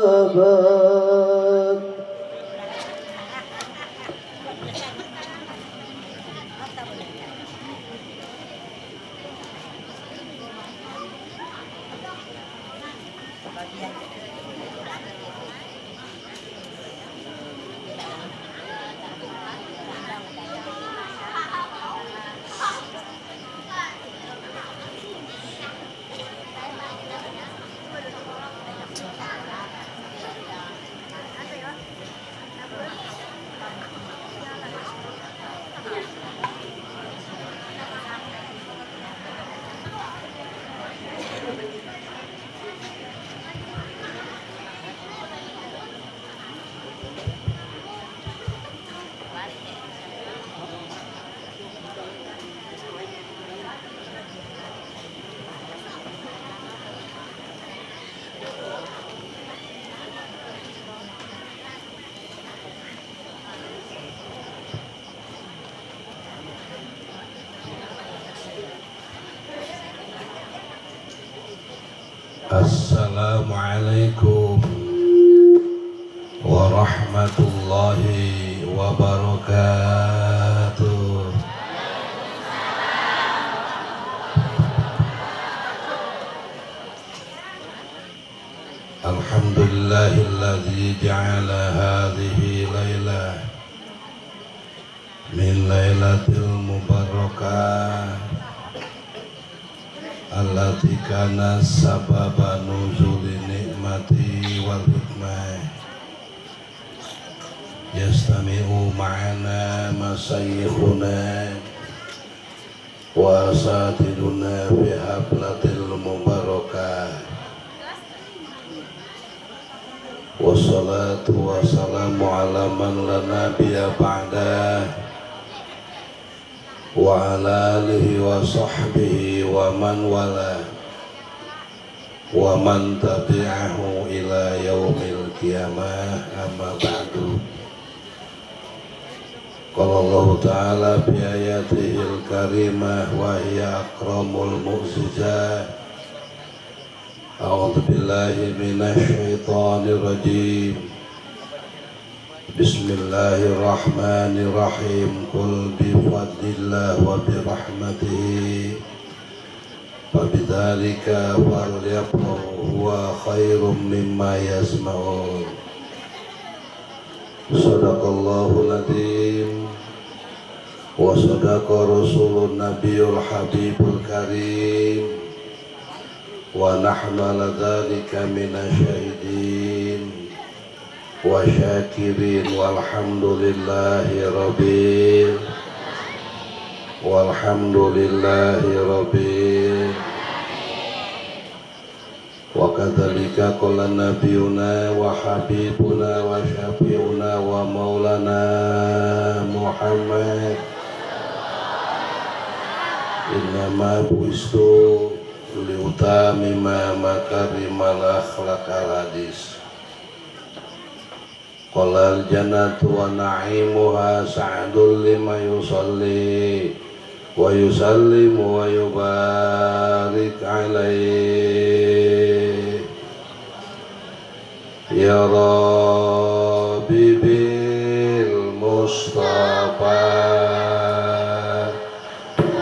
الأبد. Assalamualaikum warahmatullahi wabarakatuh. Alhamdulillahilladzi ja'ala hadhihi lailah min lailatil mubarakah allati kana sababa nuzuli nikmati wal hikmah. Yastami'u ma'ana masayikhuna wa asatiduna fi haflatil mubarakah. Wassalatu wassalamu ala man la nabiyya ba'dah wa ala alihi wa sahbihi wa man wala wa man tabi'ahu ila yaumil qiyamah. Amma ba'du. Qala Allah ta'ala bi ayatihil karimah wa hiya akramul mu'jizah. A'udzu billahi minasy syaithanir rajim. Bismillahirrahmanirrahim. Qul bi fadlillah wa bi rahmatihi fa bidzalika falyafrahu huwa khairum mimma yasma'un. Shadaqallahul adzim wa sadaqa rasulun nabiyul habibul karim wa nahnu ala dzalika minasyahidin wa syakirin walhamdulillahi rabbil walhamdulillahi rabbil. Wa kadzalika qala nabiyuna wa habibuna wa syafi'una wa maulana Muhammad innama buistu liutamima makarimal akhlaqal hadis. Qala al-jannatu wa na'imuha sa'dul lima yusalli wa yusallimu wa yubarik alaihi. Ya Rabbi bil Mustafa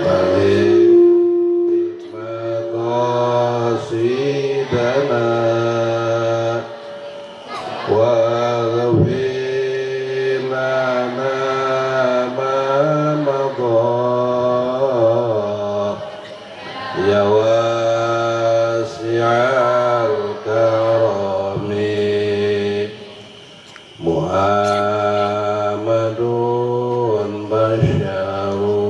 balik maqasidana waghfir lana ma madha ya wasi'al karami. Muhammadun basyarun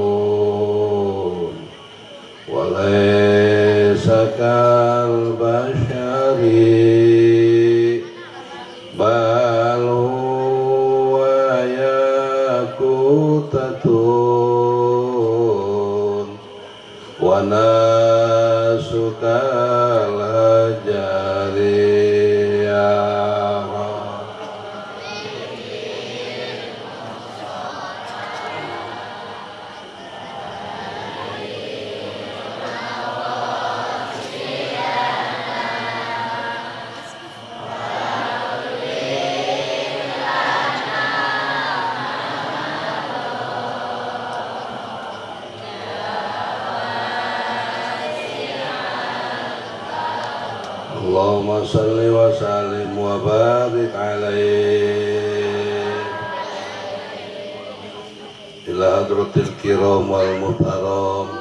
wa laysa kal basyari bal huwa yakutatun wa nasu kal hajari. salli wa sallim wa barik alaihi. Ila hadratil kiram wal muhtaram.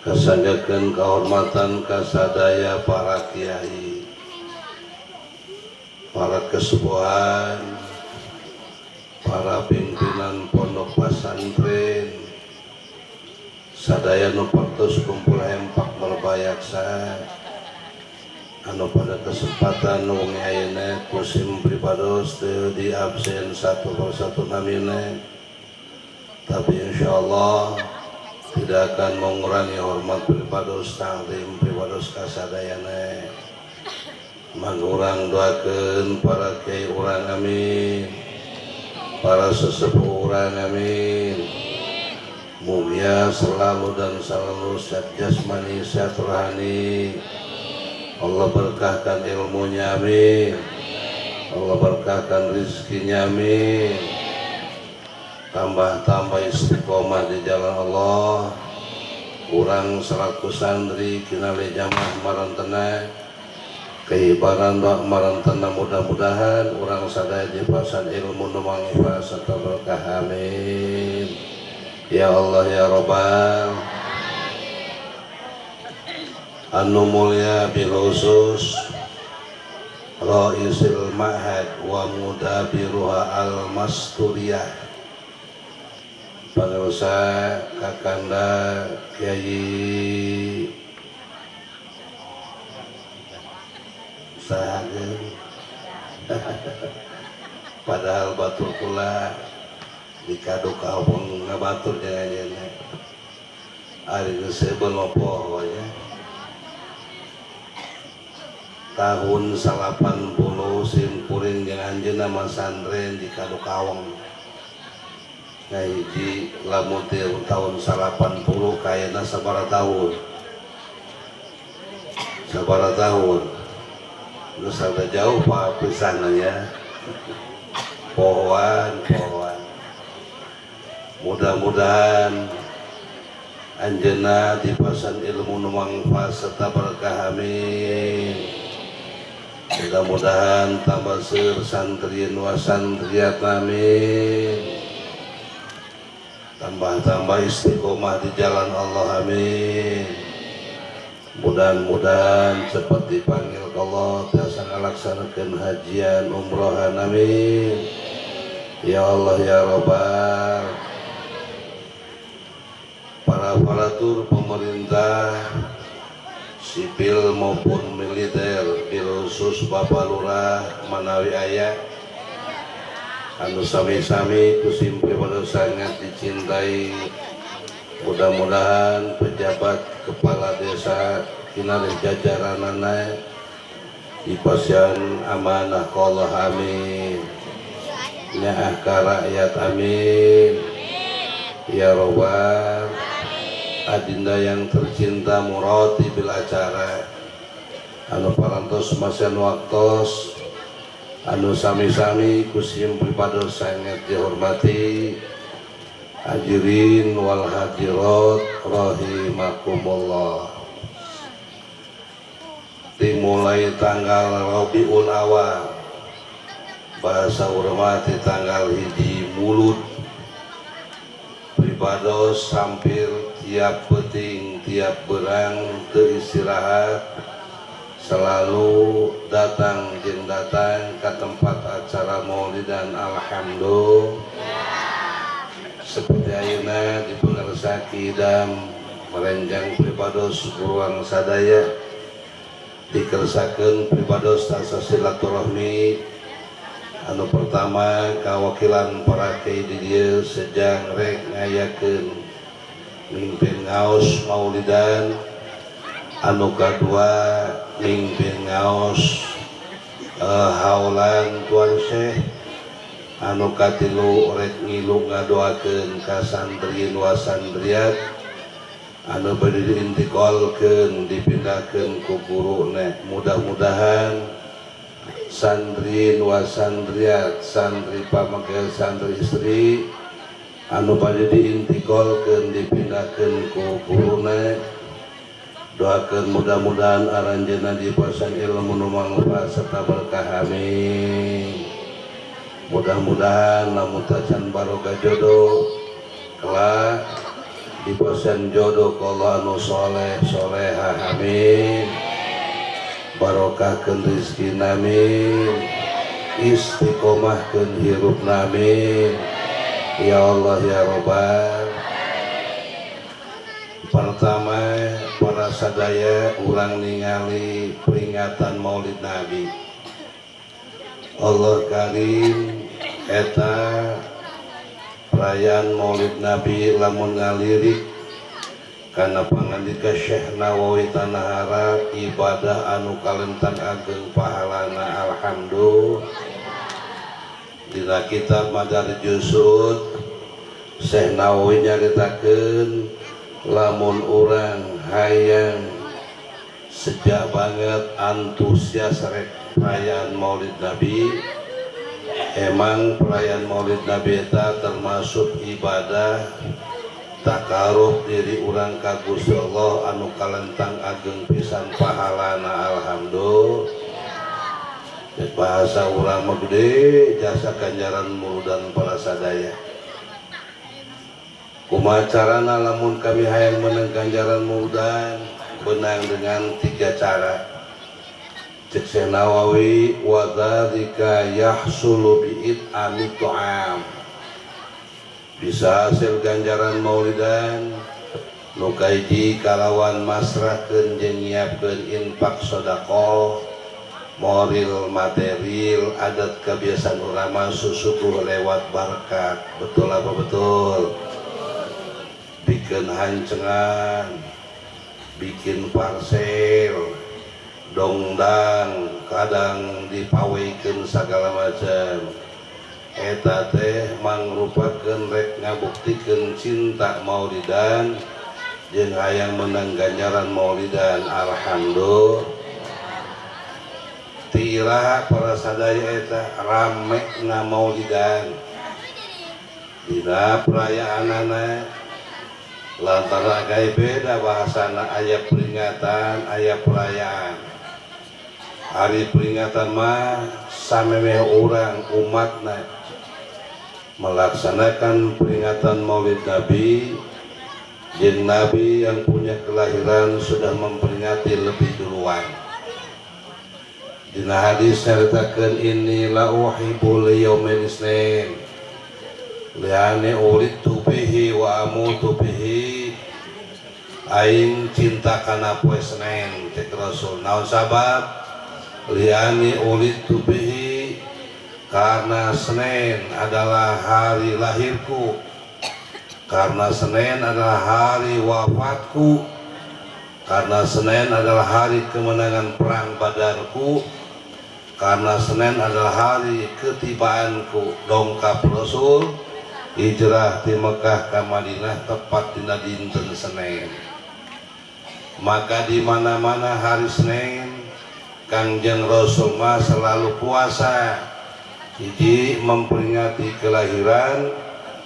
Kasanggakeun kahormatan kasadaya para kiai, para kesepuhan, para pimpinan pondok pesantren, sadaya nu partos kumpul hempak merbayaksa anu pada kesempatan wengi ayeuna kusim pribados teu di absen satu persatu namina, tapi insyaallah tidak akan mengurangi hormat pribados ta'zim pribados kasadayana. Mangurang doakeun para kiai urang amin, para sesepuh urang amin. Mugia selalu dan selalu sehat jasmani, sehat rohani. Allah berkahkan ilmunya amin. Allah berkahkan rezekinya amin. Tambah-tambah istiqomah di jalan Allah. Urang selaku santri kinali jamaah marantena kehibaran doa marantena, mudah-mudahan urang sadaya dipasan ilmu nu manfaat serta berkah amin. Ya Allah ya Rabbal. Anu mulia bil khusus Raisil Ma'had wa Mudabiruha Al-Masturiyah, Pangersa Kakanda Kiai Sahageun. Padahal batur kula dikadu kampung ngabatur jangan ayeuna. Ari geus seubeuh mah poho nya. Tahun 80 sim kuring jeung anjeunna masantren di Kadukaweng. Ngahiji lamun tahun 80 kayana sabaraha tahun. Sabaraha tahun. Geus rada jauh pak pisannya. Pohoan, pohoan. Mudah-mudahan anjeunna dipasan ilmu nu mangfaat serta berkah amin. Mudah-mudahan tambah seur santri wa santriat amin. Tambah-tambah istiqomah di jalan Allah amin. Mudah-mudahan cepat dipanggil ke Allah tiasa ngalaksanakeun hajian umrohan amin. Ya Allah ya Rabbal. Para aparatur pemerintah sipil maupun militer, bil khusus Bapak Lurah manawi aya anu sami-sami kusim pribadi sangat dicintai. Mudah-mudahan pejabat kepala desa kinarih jajaranana dipasihan amanah Allah amin. Nyaah ka rakyat amin. Ya Rabbal. Adinda yang tercinta muratibil acara anu parantos masihan waktos anu sami-sami kusim pribados sangat dihormati, hadirin wal hadirat rahimakumullah. Dimulai tanggal Rabiul Awal, bahasa urang di tanggal 1 Mulud, pribados hampir tiap peting tiap berang teu istirahat, selalu datang jeung datang ke tempat acara maulid dan alhamdulillah. Seperti ayeuna dipengersa kidam merenjang pribados buruang sadaya dikersakeun pribados tasa silaturahmi. Anu pertama kawakilan para kiai di dieu sejang rek ngayakeun mimpin ngaos maulidan, anu kadua mimpin ngaos haulan Tuan Syekh, anu katilu rek ngilu ngadoakeun ka santri wa sandriat anu bade diintiqalkeun dipindahkeun ku guruna. Mudah-mudahan santri wa sandriat, santri pamegel, santri istri anu bade diintiqalkeun dipindahkeun ku guruna Doakeun mudah-mudahan aranjeunna dipasihan ilmu nu mangfaat serta berkah, amin. Mudah-mudahan lamun tacan baroga jodoh, kelak dipasihan jodoh ku Allah anu soleh solehah, amin. Barokahkeun rezeki, amin. Istiqomahkeun hirupna, amin. Ya Allah ya Robbal. Pertama, para sadaya, urang ningali peringatan Maulid Nabi. Allah Karim, eta perayaan Maulid Nabi lamun ngalirik karena pangandika Syekh Nawawi Tanah Arab, ibadah anu kalentang ageng pahalana, alhamdulillah. Dina kitab Madarijus Su'ud, Syekh Nawawi nyaritakeun lamun urang hayang sejak banget antusias rek perayaan Maulid Nabi. Emang perayaan Maulid Nabi eta termasuk ibadah takarub diri urang ka Gusti Allah anu kalentang ageng pisan pahalana, alhamdulillah. Bahasa urang mah gede jasa ganjaran muludan. Para sadaya, kumaha carana lamun kami hayang menang ganjaran muludan? Benang dengan tiga cara. Cek Syekh Nawawi, wa dzalika yahsulu bi it'ami ta'am, bisa hasil ganjaran maulidan nu kahiji kalawan masrahkeun jeung nyiapkeun infak sedekah moral material. Adat kebiasaan urang susuguh lewat barkat, betul apa betul? Bikin hancengan, bikin parsel, dongdang, kadang dipaweikeun segala macam. Eta teh mangrupakeun rek ngabuktikeun cinta maulidan jeung hayang menang ganjaran maulidan, alhamdulillah. Ti iraha, para sadaya, eta rame na maulidan dina perayaanana? Lantaran agak beda bahasana, aya peringatan, aya perayaan. Hari peringatan mah samemeh urang umatna melaksanakan peringatan Maulid Nabi jeung Nabi yang punya kelahiran sudah memperingati lebih duluan. Dina hadis nyaritakeun, inni la uhibbu liyaumil isnin li'anni ulidtu bihi wa amutu bihi. Aing cinta kana poe Senin, cek Rasul. Naon sabab? Li'anni ulidtu bihi, karena Senin adalah hari lahirku, karena Senin adalah hari wafatku, karena Senin adalah hari kemenangan perang Badarku, karena Senin adalah hari ketibaanku. Dongkap Rasul hijrah di Mekah ke Madinah tepat dina dinten Senin. Maka di mana-mana hari Senin Kangjeng Rasul mah selalu puasa. Hiji, memperingati kelahiran,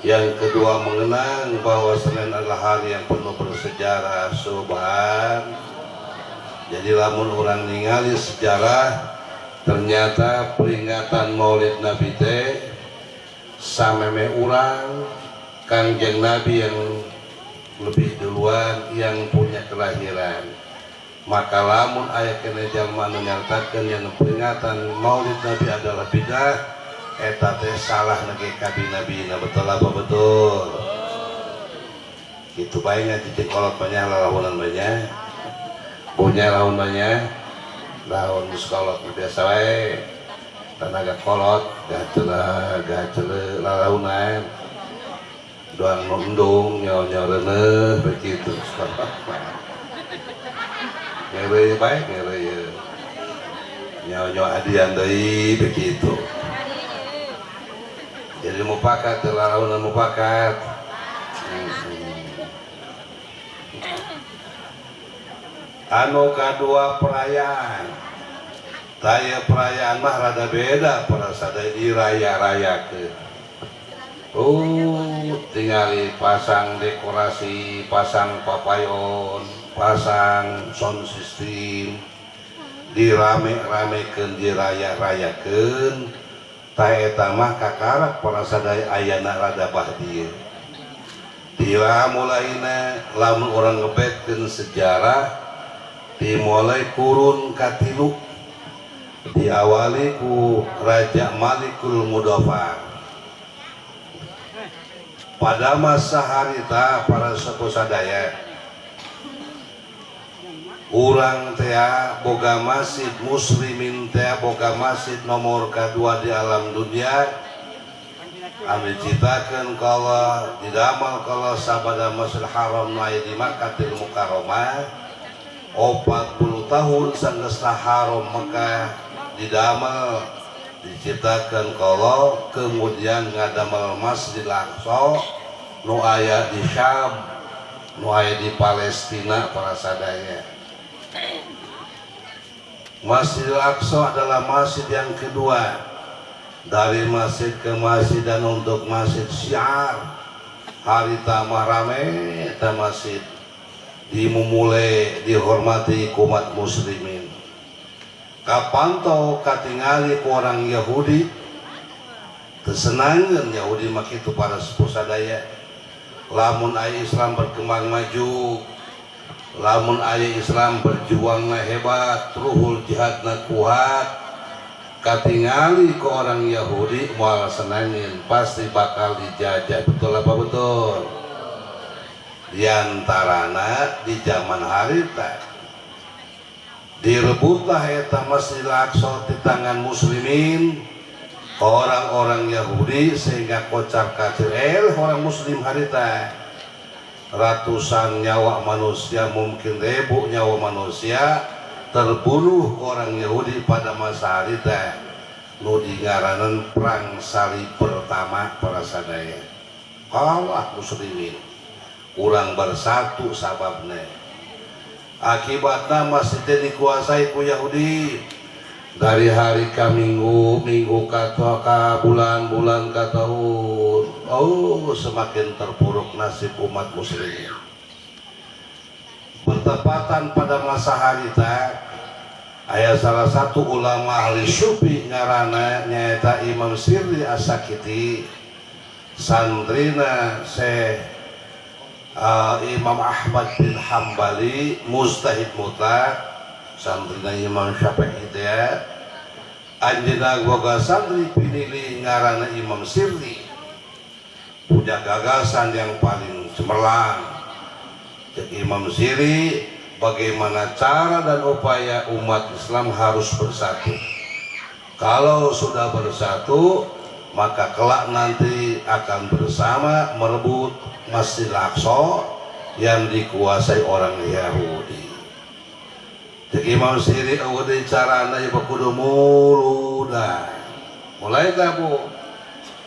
yang kedua mengenang bahwa Senin adalah hari yang penuh bersejarah. Subhan. Jadi lamun urang ningali sejarah, ternyata peringatan Maulid Nabi teh sameme urang, Kangjeng Nabi yang lebih duluan yang punya kelahiran. Maka lamun aya keneh jalma anu nyaritakeun yang peringatan Maulid Nabi adalah bidah, eta teh salah nage kabi Nabi. Nah, betul apa betul? Itu bae ngaji jeung kolot banyak lalahunan, banyak punya laun, banyak laun kolot biasa wae. Tenaga kolot gacela gacele lalaunan doang, nundung nyawa reuneuh begitu. Ngere bae, ngere nyawa adian deui begitu. Jadi mufakat lalaunan, mufakat. Anu kadua, perayaan. Taya perayaan mah rada beda, para sadaya, diraya-rayakeun. Oh, tingali pasang dekorasi, pasang papayon. Pasang sound system, dirame-ramekeun, diraya-rayakeun. Tah, eta mah kakarak para sadaya ayana rada dieu. Tila mulaina, lamun urang ngebetkeun sejarah, dimulai kurun katilu, diawali ku Raja Malikul Mudofar. Pada masa harita, para sepuh sadaya, urang tea boga masjid, muslimin tea boga masjid nomor kedua di alam dunia anu diciptakeun kalau didamel kalau sabada Masjid Haram nu aya di Makkatil Mukarramah. 40 tahun sanggeusna haram Mekah didamel, diciptakan kalau kemudian ngadamel Masjidil Aqsa nu aya di Syam, nu aya di Palestina. Para sadaya, Masjidil Aqsa adalah masjid yang kedua dari masjid ke masjid dan untuk masjid syiar. Harita mah rame eta masjid, dimumule, dihormati umat muslimin. Kapantau, katingali ku orang Yahudi. Kesenangan Yahudi mah kitu, para sepuh sadaya, lamun aya Islam berkembang maju, lamun aya Islam berjuang hebat, ruhul jihadna kuat, katingali ke orang Yahudi moal senangin, pasti bakal dijajah. Betul apa betul? Diantarana di zaman harita direbutlah eta Masjidil Aqsa di tangan muslimin orang-orang Yahudi, sehingga kocar kacir orang muslim harita. Ratusan nyawa manusia, mungkin ribu nyawa manusia terbunuh orang Yahudi pada masa harita nu dingaranan perang salib pertama. Para sadaya, kalah muslimin, kurang bersatu sababnya. Akibatnya masjidnya dikuasai ku Yahudi. Dari hari ke minggu, minggu ke, ke bulan, bulan ke tahun, oh, semakin terpuruk nasib umat muslimin. Bertepatan pada masa harita aya salah satu ulama ahli sufi, ngarana nyaeta Imam Sirri As-Sakiti, santrina Syekh Imam Ahmad bin Hambali, mujtahid mutlak, santrina Imam Syafi'i itu ya. Anjeunna boga santri pinili ngarana Imam Sirri, punya gagasan yang paling cemerlang. Jadi Imam Sirri, bagaimana cara dan upaya umat Islam harus bersatu. Kalau sudah bersatu, maka kelak nanti akan bersama merebut Masjid Al-Aqsa yang dikuasai orang Yahudi. Jadi Imam Sirri eueuh carana ieu, kudu muludan. Mulai tah, Bu,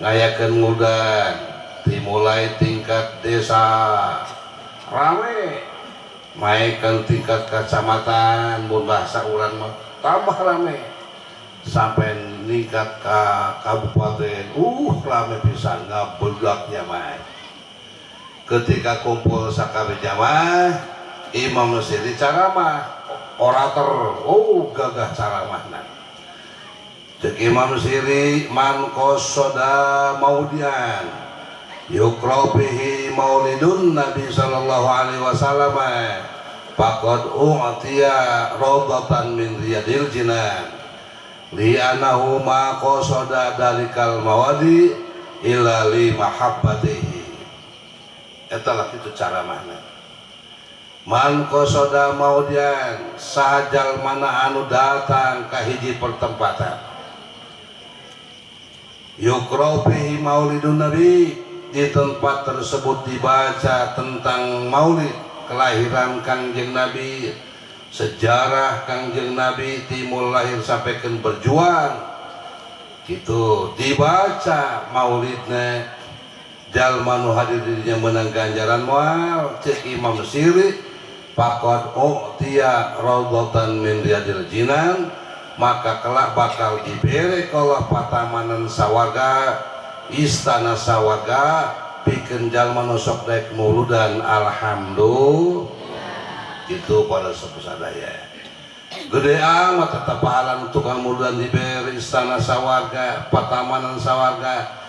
ngayakeun muludan, dimulai tingkat desa rame, naikkan tingkat kecamatan, mun bahasa urang mah tambah rame, sampai ningkat ke kabupaten, rame pisan ngabelaknya mah. Ketika kumpul sakabeh jamaah, Imam Sirri ceramah, orator, oh, gagah ceramahna. Cek Imam Sirri, man qasoda maudian yuqra fihi maulidun Nabi sallallahu alaihi wasallam faqad u'tiya raudatan min riyadil jinan li'anahu ma qasada dalikal mawadi illa li mahabbatihi. Eta lah itu ceramahna. Man qasoda maudian, sahajal mana anu datang ka hiji pertempatan, yuqra fihi maulidun nabi, di tempat tersebut dibaca tentang maulid kelahiran Kangjeng Nabi, sejarah Kangjeng Nabi timul lahir sampai ke berjuang gitu, dibaca maulidnya, jalma nu hadir dirinya menang ganjaran moal? Cek Imam Siri, faqad u'tiya raudhatan min riyadil jinan, maka kelak bakal diberi Allah patamanan sawarga, istana sawarga, pikeun jalma nu sok daek muludan. Alhamdulillah. Itu pada sepusadaya gede amat tetap pahala tukang muludan diberi istana sawarga, patamanan sawarga.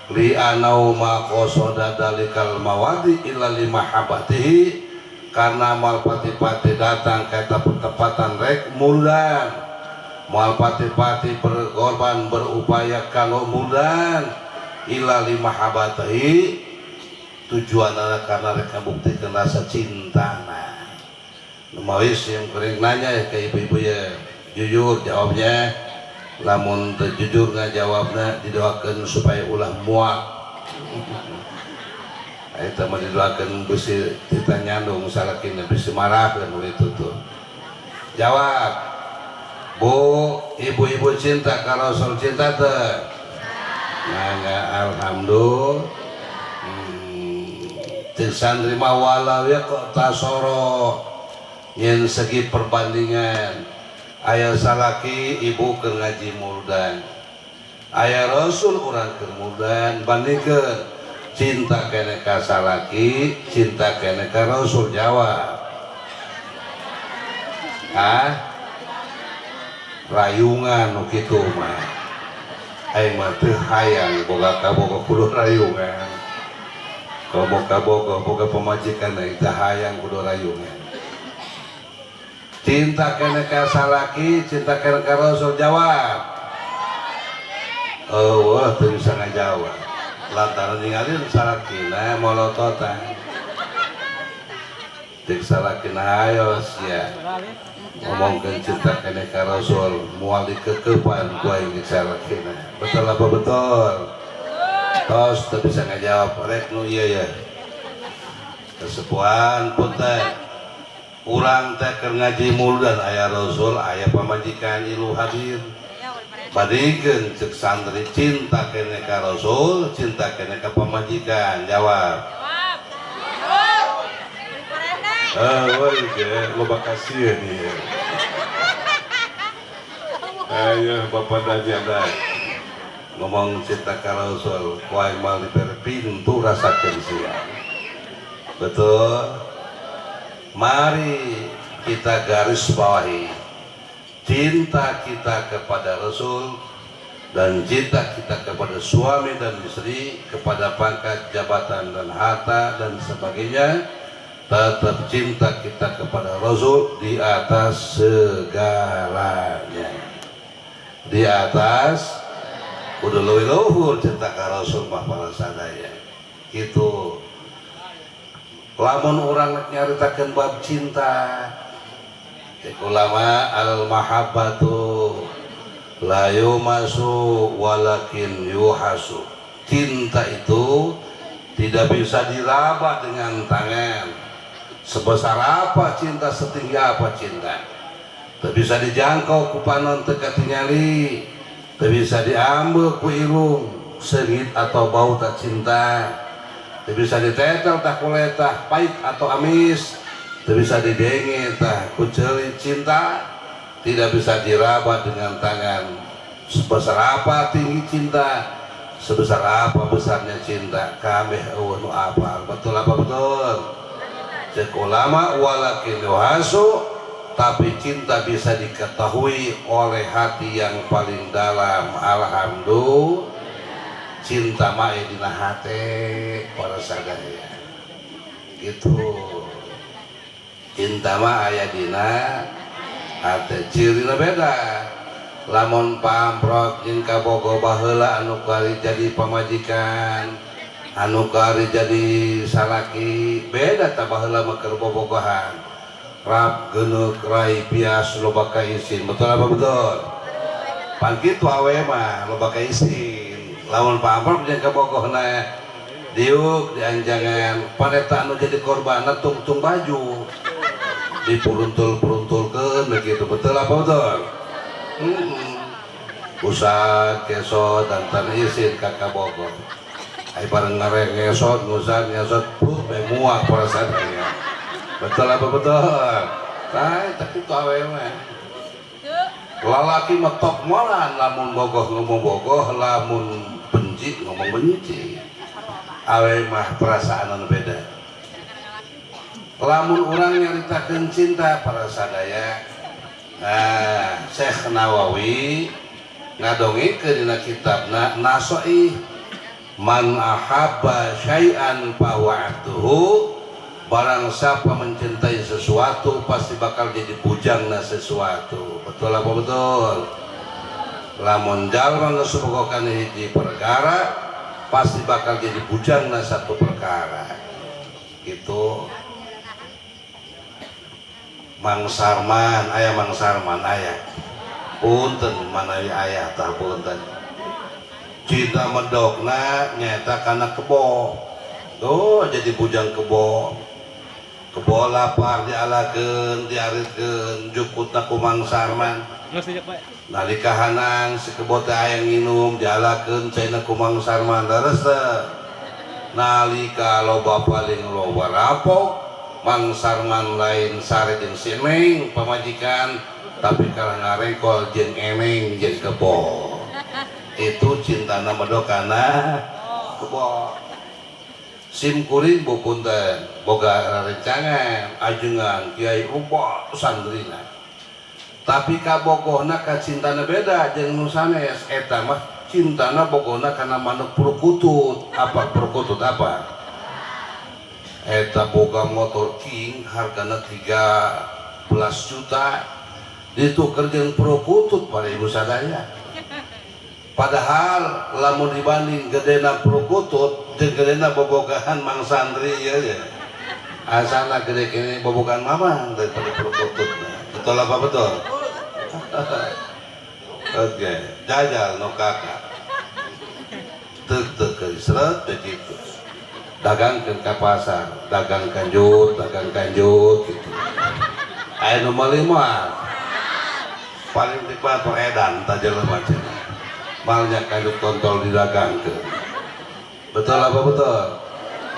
Li anau ma qasoda dalikal mawadi illa li mahabbatihi, karena moal pati-pati datang ke pertempatan rek muludan, moal pati-pati berkorban berupaya kanggo muludan illa li mahabbatihi, tujuan karena rek ngabuktikan rasa cinta. Nah, mawis yang kering nanya ya ke ibu-ibu ya, jujur jawabnya. Lamun teu jujur ngajawabna, didoakeun supaya ulah muak. Eta mah didoakeun bisi tita nyandung salakina, bisi marahkeun itu tuh. Jawab, Bu, ibu-ibu, cinta ka Rasul, cinta teu? Nah, alhamdulillah. Santri mah walau ya kok tasoro yen segi perbandingan, aya salaki ibu keur ngaji muludan, aya Rasul urang keur muludan, bandingkeun cinta kene ka salaki, cinta kene ka Rasul, jawab. Ah, rayungan nu kitu mah. Aing mah teu hayang boga kabogoh kudu rayungan. Komo kabogoh boga pamajikan aing teu hayang kudu rayungan. Cinta kene ka salaki, cinta kene ka Rasul, jawab. Oh, wah, teu bisa ngajawab lantaran ninggalin salakina molototan. Cek salakina, ayo sia ngomongkeun cinta kene ka Rasul, moal dikekepan ku aing jeung salakina. Betul apa betul? Tos teu bisa ngajawab. Rek nu ieu ya, kesepuhan, punten. Urang teh keur ngaji muludan, aya Rasul, aya pamajikan ilu hadir, bandingkeun cek santri cinta kene ka Rasul, cinta kene ka pamajikan, jawab. Ah, woi ge loba kasih nih. Ayo bapak nanya dah. Ngomong cinta ka Rasul, ku aing mah dibere pintu rasakeun sia. Betul. Mari kita garis bawahi cinta kita kepada Rasul dan cinta kita kepada suami dan istri, kepada pangkat, jabatan dan harta dan sebagainya, tetap cinta kita kepada Rasul di atas segalanya. Di atas kudu leuwih luhur cinta ka Rasul mah para sadaya. Gitu. Lamun urang nyaritakeun bab cinta, cek ulama al mahabbatu la yumasu walakin yuhasu. Cinta itu tidak bisa diraba dengan tangan. Sebesar apa cinta, setinggi apa cinta, tak bisa dijangkau ku panon, teu katingali, tak bisa diambil ku irung, seungit atau bau tak cinta, tak bisa ditetel tah ku letah, pahit atau amis, tak bisa didenge tah ku ceuli cinta, tidak bisa diraba dengan tangan. Sebesar apa tinggi cinta, sebesar apa besarnya cinta, kabeh euweuh nu apal. Betul apa betul? Cek ulama walakin yuhasu, tapi cinta bisa diketahui oleh hati yang paling dalam. Alhamdulillah, cinta mah dina hate para sadaya. Gitu, cinta mah aya dina hate, cirina beda. Lamun pamprot jeung kabogoh baheula anu kari jadi pamajikan, anu kari jadi salaki, beda tah. Baheula mah keur bobogohan rap geneuk rai bias loba kaisin. Betul apa betul? Pan kitu awe mah loba kaisin. Lamun pamprot jeung kabogohna diuk dianjangan, paneta anu jadi korban tungtung baju dipuruntul-puruntulkeun begitu. Betul apa betul? Usah kesot dan tan isin ka kabogoh. Ai bareng ngareng ngesot, ngusah ngesot, puh be muak perasaan ya. Betul apa betul? Tah, tapi itu awewe mah. Lalaki mah tok molan, lamun bogoh ngomong bogoh, lamun benci ngomong benci. Awewe mah perasaan anu beda. Lamun urang nyaritakeun cinta para sadaya, nah Syekh Nawawi ngadongengkeun dina kitabna Nasoih, man ahabba syai'an fa huwa abduhu, barang siapa mencintai sesuatu pasti bakal jadi bujangna sesuatu. Betul apa betul? Lamun jalma geus bogokan hiji perkara pasti bakal jadi bujangna satu perkara. Gitu. Mang Sarman, aya Mang Sarman aya. Punten manawi aya tah punten. Cinta medokna nyaeta kana kebo. Tuh jadi bujang kebo. Kebo lapar dialakeun, diaritkeun, jukutna ku Mang Sarman. Nalika hanang si kebo teh aya nginum, dialakeun caina ku Mang Sarman. Leres teu? Nalika loba paling loba rapok, Mang Sarman lain sare jeung si Neng pamajikan, tapi kalah ngarengkol jeung eneng jeung kebo. Itu cintana medok kana kebo. Sim kuring bu punten boga rencangan ajengan kiai loba sandrina, tapi kabogohna ka cintana beda jeung nu sanes. Eta mah cintana bogohna kana manuk perkutut. Apa perkutut apa? Eta boga motor king hargana 13 juta dituker jeung perkutut pada ibu sadaya. Padahal lamun dibanding gedena perkutut jeung gedena bobogahan Mang Sandri ieu ya. Asana gede kene bobogahan mamang daripada perkutut. Betul apa betul? Oke, jajal no kakak. Tek tek seret begitu. Dagangkeun ka pasar, dagang kanjut gitu. Aya nu meuli moal. Paling tikmat edan ta jelema cenah. Malnya kanjut kontol didagangkeun. Betul apa betul?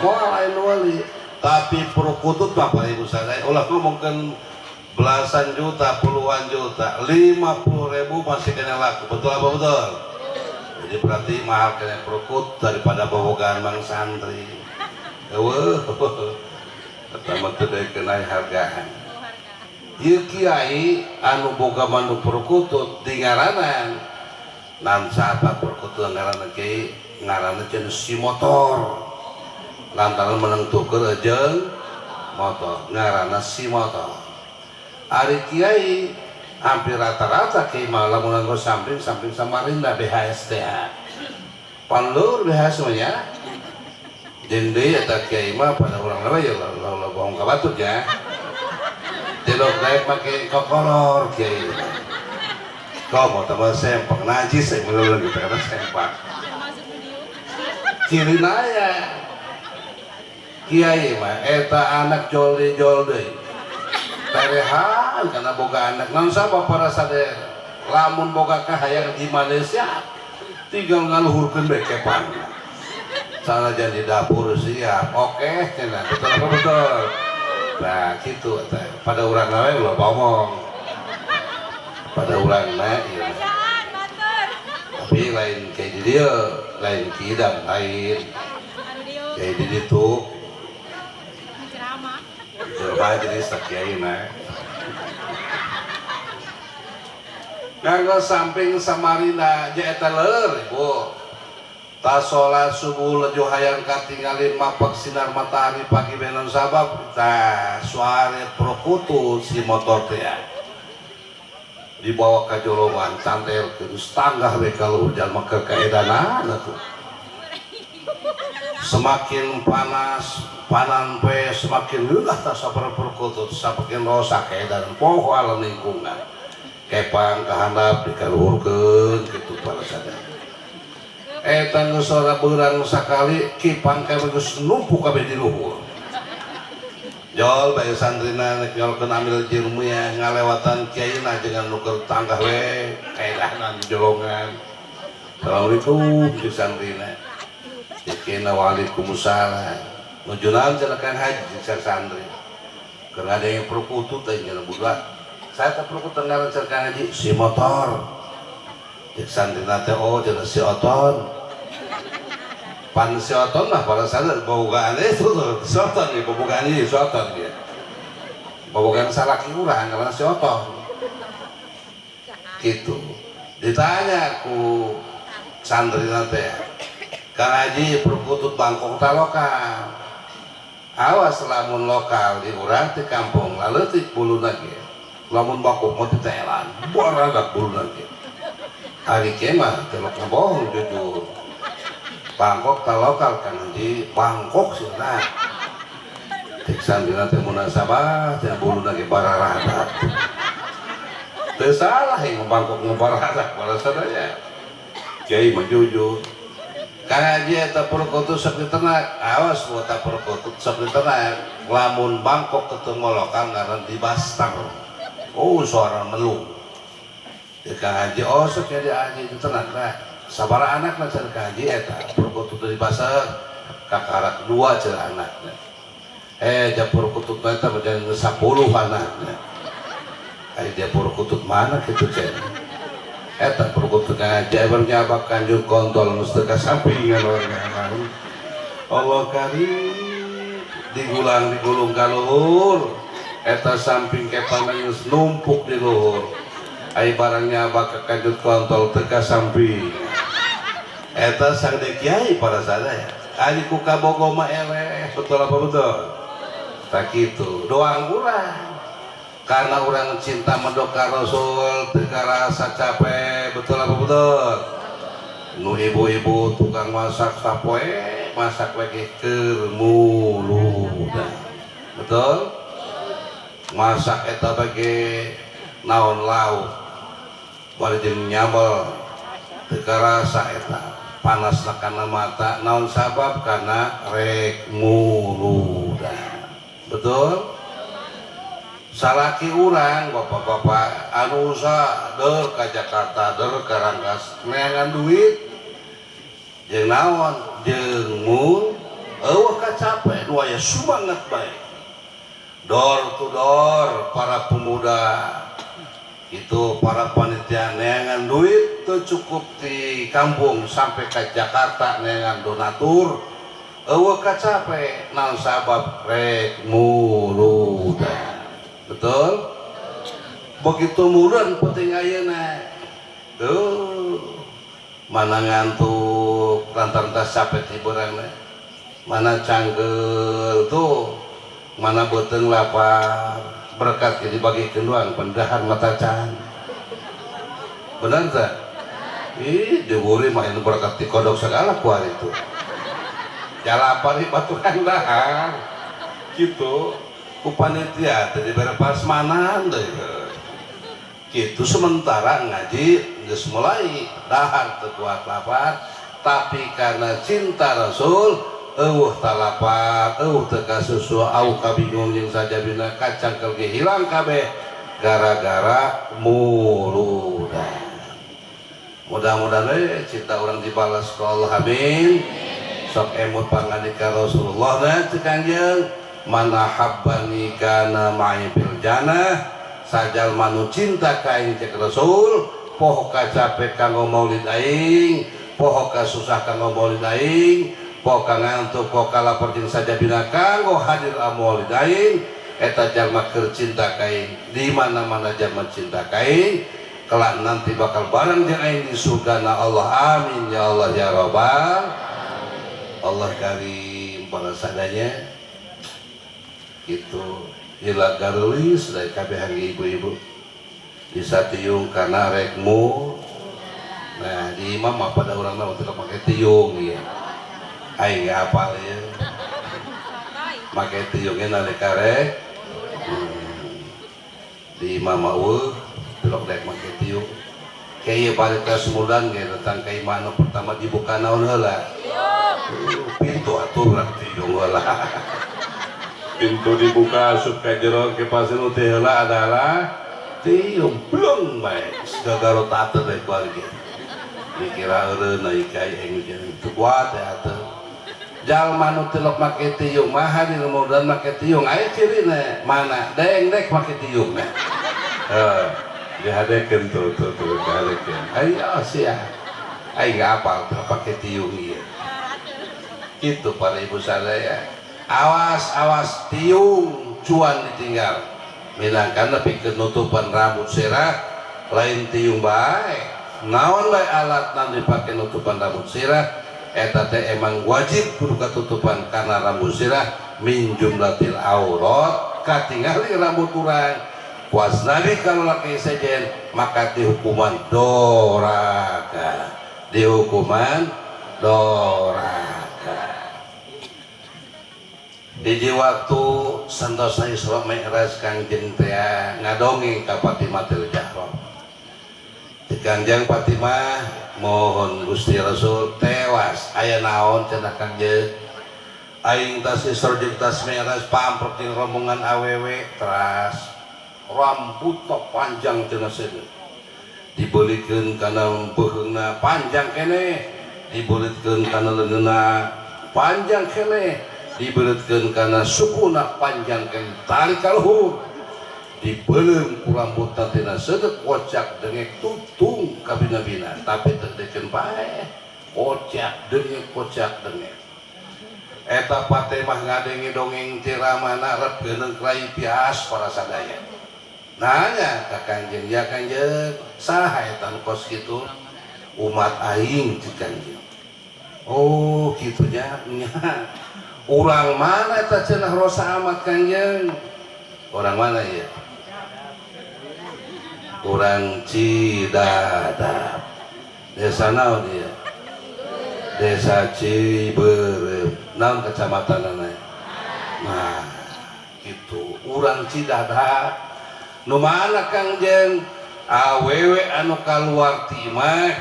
Moal aya nu meuli. Tapi perkutut Bapak Ibu sadaya ulah ngomongkeun belasan juta, puluhan juta, 50.000 masih kena laku. Betul apa betul? Jadi berarti mahal kena perkut daripada bobogan Mang Santri. Eueuh, pertama teu kena hargaan. Ieu kiai anu boga manuk perkutut di ngaranan. Nan siapa perkutut ngaranna kiai? Ngaranna cenah si motor. Lantaran menang tuker jeung motor, ngaranna si motor. Ari kiai hampir rata-rata kiai mah lamun nganggo samping samping Samarinda BHSTA. Panlur BHS mah nya. Jeung deui eta kiai mah pada urang lawa ya lawa bohong ka batur ya. Tilok naik make kokoror kiai. Komo tambah sempak najis saya menurut gitu karena sempak. Ciri naya kiai mah eta anak jolde-jolde. Terehan karena boga anak non sapa para sade lamun boga kahayang di Malaysia tinggal ngaluhurkeun bae kepang. Sanajan di dapur siap, oke cenah, betul apa betul? Nah gitu teh. Pada urang we ulah ngomong. Pada urang na ieu. Tapi lain kayak di dieu, lain kidam lain. Kayak di ditu. Coba jadi kiai mah. Nganggo samping Samarinda je eta leur ibu. Ta salat subuh lejo hayang katingalin mapak sinar matahari pagi benon sabab tah suare perkutut si motor teh ya. Dibawa ka jolongan cantel terus tanggah we ka luhur jalma keur kaedanana tuh. Semakin panas panan pe semakin leulah tah sabar perkutut semakin rosak edan poho alam lingkungan. Kepang kahandap dikaluhurkeun kitu para sadaya. Eta geus ora beurang sakali kipang ka geus numpuk kabeh di luhur. Jol bae santrina nek nyolkeun amil jirmiyah ngalewatan kiaina jangan nu keur tanggah we kaedahna di jolongan. Assalamualaikum di santrina. Dikena waalaikumsalam. Nuju naon cenah Kang Haji jeung santri. Keur ada yang perkutut teh cenah budak. Saya teh perkutut ngaran cenah Kang Haji si motor. Cek santrina teh oh cenah si Oton. Pan si Oton mah pada sadar bobogaan itu tuh si Oton ya bobogaan ini si Oton ya. Bobogan salaki urang karena si Otoh gitu. Ditanya ku santri teh, Kang Haji, perkutut Bangkok ta lokal? Awas lamun lokal di urang di kampung laleutik buluna ge, lamun Bangkok mah ditelan baradak buluna ge. Ari kieu mah teu bohong, jujur. Bangkok ta lokal, Kang Haji? Bangkok sih. Nah, cek santrina teh munasabah teh buluna ge bararadak. Teu salah yang Bangkok ngebaradak pada sadaya. Kiai mah jujur. Kang Haji, eta perkutut sok diternak? Awas buat perkutut sok diternak, lamun Bangkok ketemu lokal ngaran di Bastar, oh suara melung ya. Kang Haji, oh sok jadi haji diternak lah. Sabara anak lah cenah, Kang Haji, eta perkutut di pasar? Kakarak dua cenah anaknya. Eh, ja perkutut eta menjadi 10 anaknya. Ari dia perkutut mana gitu cenah eta perkutut Kang Haji baru nyabak kanjut kontol geus teu kasampingan orang. Allah karim, digulang digulung ka luhur eta samping kepana geus numpuk di luhur. Ai barang nyabak ke kanjut kontol teu kasamping. Eta sang kiai para sadaya. Ari ku kabogo mah eleh, betul apa betul? Tak gitu doang urang, karena orang cinta mendoka Rasul teu karasa capek, betul apa betul? Nu ibu-ibu tukang masak sapoe masak lagi keur muludan, betul? Masak eta bage naon lauk bari jeung nyambel teu karasa eta panas kana mata. Naon sabab? Karena rek muludan, betul? Salaki urang, bapak-bapak anu usaha der ka Jakarta, der ka Rangkas neangan duit jeung naon? Jeung mul eueuh kacape nu aya semangat bae door to door. Para pemuda itu, para panitia neangan duit teu cukup di kampung, sampai ke Jakarta neangan donatur, eueuh kacape. Naon sabab? Rek muludan, betul? Begitu murun penting ayeuna tuh mana ngantuk lantaran tas capek hiburan, mana cangkel tuh, mana beuteung lapar, berkat dibagi doang pendahar mata can. Benar tak? Ih, diburi mah ini berkat dikodok segala kuar itu jalapar baturan dahar gitu ku panitia tadi bere pasmanan deh gitu. Sementara ngaji geus mulai dahar teu kuat lapar, tapi karena cinta Rasul eueuh talapar, eueuh teu kasusu, au kabingung jeung sajabina, kacangkel ge hilang kabeh gara-gara muludan. Mudah-mudahan cinta orang dibalas ku Allah, amin. Sok emut pangandika Rasulullah nah cek Kangjeng, man ahabbani kana ma'i fil jannah. Sajal manu cinta ka aing, cek Rasul, poho kacape kanggo maulid aing, poho kasusah kanggo maulid aing, poho ka ngantuk, poho ka lapar jeung sajabina kanggo hadir maulid aing, eta jalma keur cinta ka aing. Di mana-mana jalma cinta ka aing, kelak nanti bakal bareng jeung aing di surga na Allah. Amin ya Allah ya Rabbal Allah karim. Para sadanya itu ila garulis dari kabehan ibu-ibu bisa tiung karena rekmu. Nah, di imam mah pada orang mah tidak pakai tiung ya. Aing nggak hafal ya pakai tiungnya nalika rek. Di imam mah eueuh tilok dek make tiung. Kayak balik ke Sumudan ge datang ke imah anu pertama dibuka naon heula? Pintu atuh lah, tiung heula. Pintu dibuka, asup ka jero ke pasir teh heula adalah tiung blung bae gagaro tate bae keluarga dikira eureun euy kai aing teu kuat ya atuh. Jalma nu tilok make tiung mah hadir mudah make tiung aya cirina mana deng dek make tiung nah. Heuh, dihadekeun tuh tuh tuh dihadekeun. Ayo sia, aing nggak apal tuh pakai tiung ieu gitu. Para ibu sadaya, awas awas tiung cuan ditinggal. Minangkana pikeun nutupan rambut sirah lain tiung bae. Naon bae alat nu dipake nutupan rambut sirah eta teh emang wajib kudu katutupan karena rambut sirah min jumlatil aurat katingali rambut urang. Kuas nabi kalau laki sejen maka dihukuman doraka, dihukuman doraka. Di waktu santosa Isra Mi'raj Kangjeng teh ngadongeng ka Fatimah Zahra. Di Kangjeng Fatimah mohon Gusti Rasul tewas aya naon cenah Kangjeng. Aing tas Isra jeung tas Mi'raj pamprek jeung rombongan awewe teras rambut panjang cenah seuneu. Dibelikeun kana beuheungna panjang keneh, dibelikeun kana leungeunna panjang keneh, dibelikeun kana sukuna panjang keneh, tarik ka luhur. Dibeuleum ku rambutna tina seudeuh kocak dengek tutung ka bina-bina, tapi teu deukeun bae. Kocak dengek kocak dengek. Eta Fatimah ngadenge dongeng ti ramana rep geuneung rai pias para sadaya. Nanya ka Kangjeng, ya Kangjeng, saha eta nu kos kitu? Umat aing cik Kangjeng. Oh, kitu nya. Nya. Urang mana eta cenah rosa amat Kangjeng? Orang mana ya? Urang Cidadap. Desa naon ieu? Desa Ciberem. Naon kecamatanana? Nah, gitu. Urang Cidadap. Nu mana Kangjeng? Awewe anu kaluar ti imah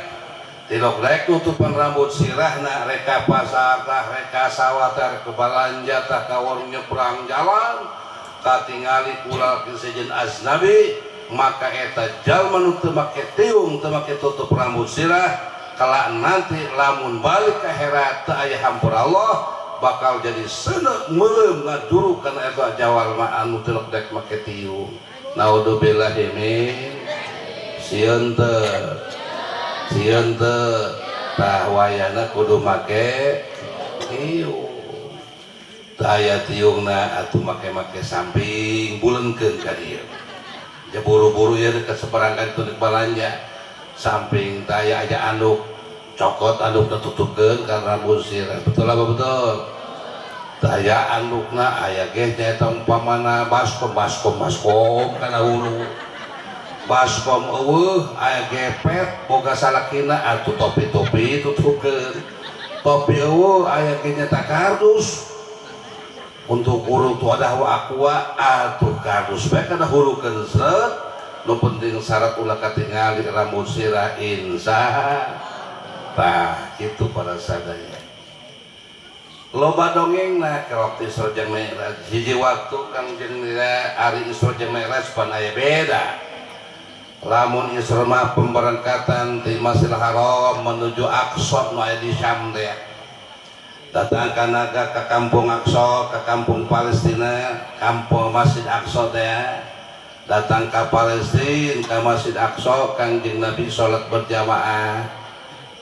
tilok rek nutupan rambut sirahna rek ka pasar tah rek ka sawah tah rek balanja tah ka warung nyebrang jalan katingali kula sejen aznabi maka eta jalma nu teu make tiung teu make tutup rambut sirah kelak nanti lamun balik ke akhirat teu aya hampura Allah bakal jadi seuneu meuleum ngaduru kana eta jalma anu tilok rek make tiung. Naudzubillahi min sieun teu sieun teu tah wayana kudu make tiung. Teu aya tiungna atuh make-make samping buleungkeun ka dieu. Ja buru-buru ya dekat seberang kan itu balanja samping teu aya aja anduk cokot andukna tutupkeun kana rambut sirah. Betul apa betul? Daya andukna aya ge nyaeta umpamana baskom baskom baskom kana hulu baskom eueuh aya gepet boga salakina atuh topi-topi tutupkeun topi eueuh aya ge nyata kardus untuk urut wadah wa aqua atuh kardus bae kana hulukeun sret nu penting syarat ulah katingali rambut sirah insya tah kitu para sadaya. Loba dongengna ke waktu Isra jeung Mi'raj hiji waktu Kangjeng ari Isra jeung Mi'raj pan aya beda. Lamun Isra mah pemberangkatan ti Masjidil Haram menuju Aqsa nu aya di Syam teh. Datang ka naga ka kampung Aqsa, ka kampung Palestina, kampung Masjid Aqsa teh. Datang ka Palestina, ka Masjid Aqsa Kangjeng Nabi salat berjamaah.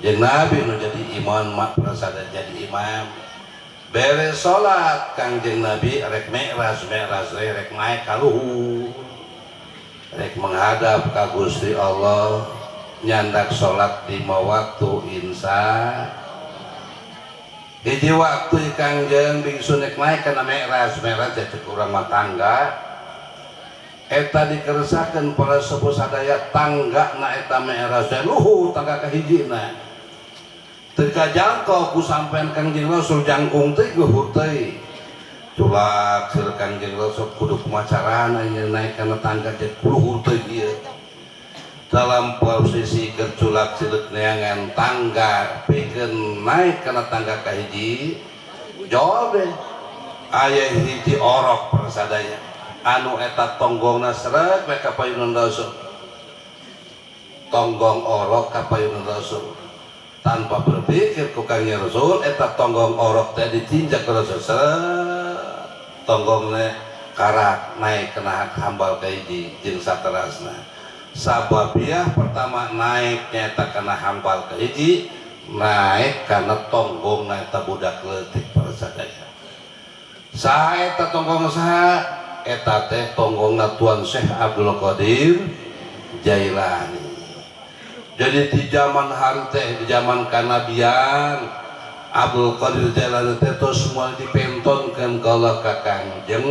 Jeung Nabi nu jadi imam mak prasada jadi imam. Beres salat Kangjeng Nabi rek mi'raj mi'raj rek naik ka luhur rek menghadap ka Gusti Allah nyandak salat 5 waktu insya hiji waktu Kangjeng bingsun rek naik kana mi'raj mi'raj teh cek urang mah tangga eta dikeresakeun para sepuh sadaya tangga na eta mi'raj teh luhur tangga kahijina teu kajangkau ku sampean Kangjeng Rasul jangkung teh luhur teh culak seur Kangjeng Rasul kudu kumaha carana ieu naik kana tangga teh luhur teh ieu dalam posisi kerculak cileuk neangan tangga pikeun naik kana tangga kahiji jol deh aya hiji orok persadaya anu eta tonggongna sreg we ka payunan Rasul tonggong orok ka payunan Rasul tanpa berpikir ku Kangjeng Rasul eta tonggong orok teh ditinjak ku Rasul sreg tonggongna karak naik kana hambal kahiji jeung saterasna sababiah pertama naik nyata kana hambal kahiji naik kana tonggong eta budak leutik para sadaya saha eta tonggong saha eta teh tonggongna Tuan Syekh Abdul Qadir Jailani. Jadi di zaman hari teh, di zaman kanabian Abdul Qadir Jailani teh tos moal dipentonkeun ka Allah ka Kangjeng,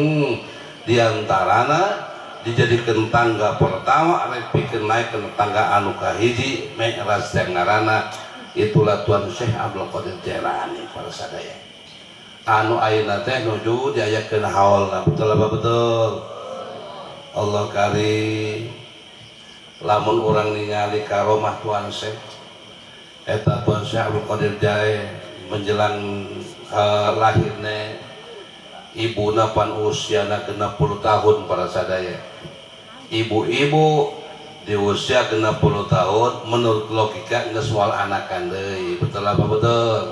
diantarana dijadikeun tangga pertama rek pikeun naik ke tangga anu kahiji Mi'raj teh ngaranna itulah Tuan Syekh Abdul Qadir Jailani para sadaya. Anu ayeuna teh nuju diayakeun haolna, betul apa betul? Allah karim. Lamun urang ningali karomah Tuan Syekh eta Tuan Syekh Abdul Qadir Jailani menjelang lahirna ibuna pan usiana 60 tahun para sadaya. Ibu-ibu di usia 60 tahun menurut logika geus moal anakan deui, betul apa betul?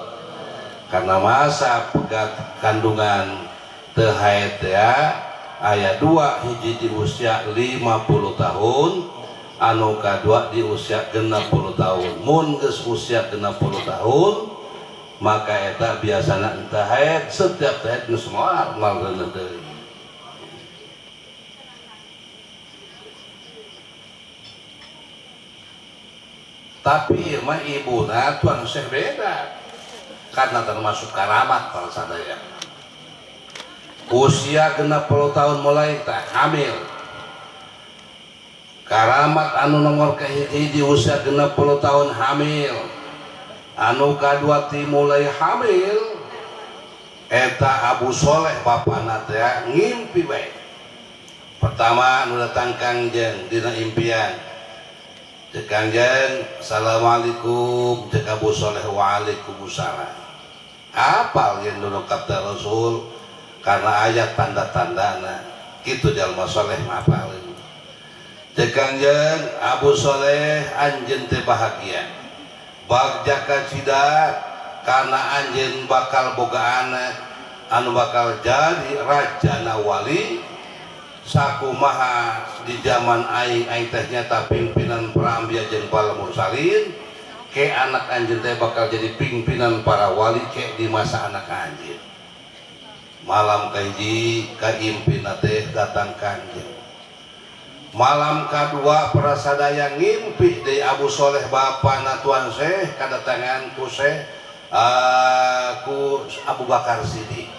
Karena masa pegat kandungan teu haid ya aya dua, hiji di usia 50 tahun, anu kadua di usia 60 tahun. Mun geus usia 60 tahun maka eta biasana teu haid, setiap haid geus moal reuneuh deui. Tapi ieu mah ibuna Tuan Syekh beda karena termasuk karamat para sadaya. Usia 60 tahun mulai tak hamil. Karamat anu nomor kahiji di usia 60 tahun hamil. Anu kadua ti mulai hamil eta Abu Soleh bapana teh ngimpi bae. Pertama anu datang Kangjeng dina impian. Cek Kangjeng, assalamualaikum. Cek Abu Soleh, waalaikumsalam. Apal yang dulu kata Rasul karena ayat tanda-tandana kitu jalma soleh mapalin. Cek Kangjeng, Abu Soleh anjeun teh bahagia bagja kacida karena anjeun bakal boga anak anu bakal jadi rajana wali sakumaha di zaman aing aing teh nyata pimpinan para anbiya jeung para mursalin, ke anak anjeun teh bakal jadi pimpinan para wali ke di masa anak anjeun. Malam kahiji kaimpina teh datang Kangjeng. Malam kadua para sadaya ngimpi deui Abu Soleh bapana Tuan Syekh kadatangan ku Syekh ku Abu Bakar Siddiq.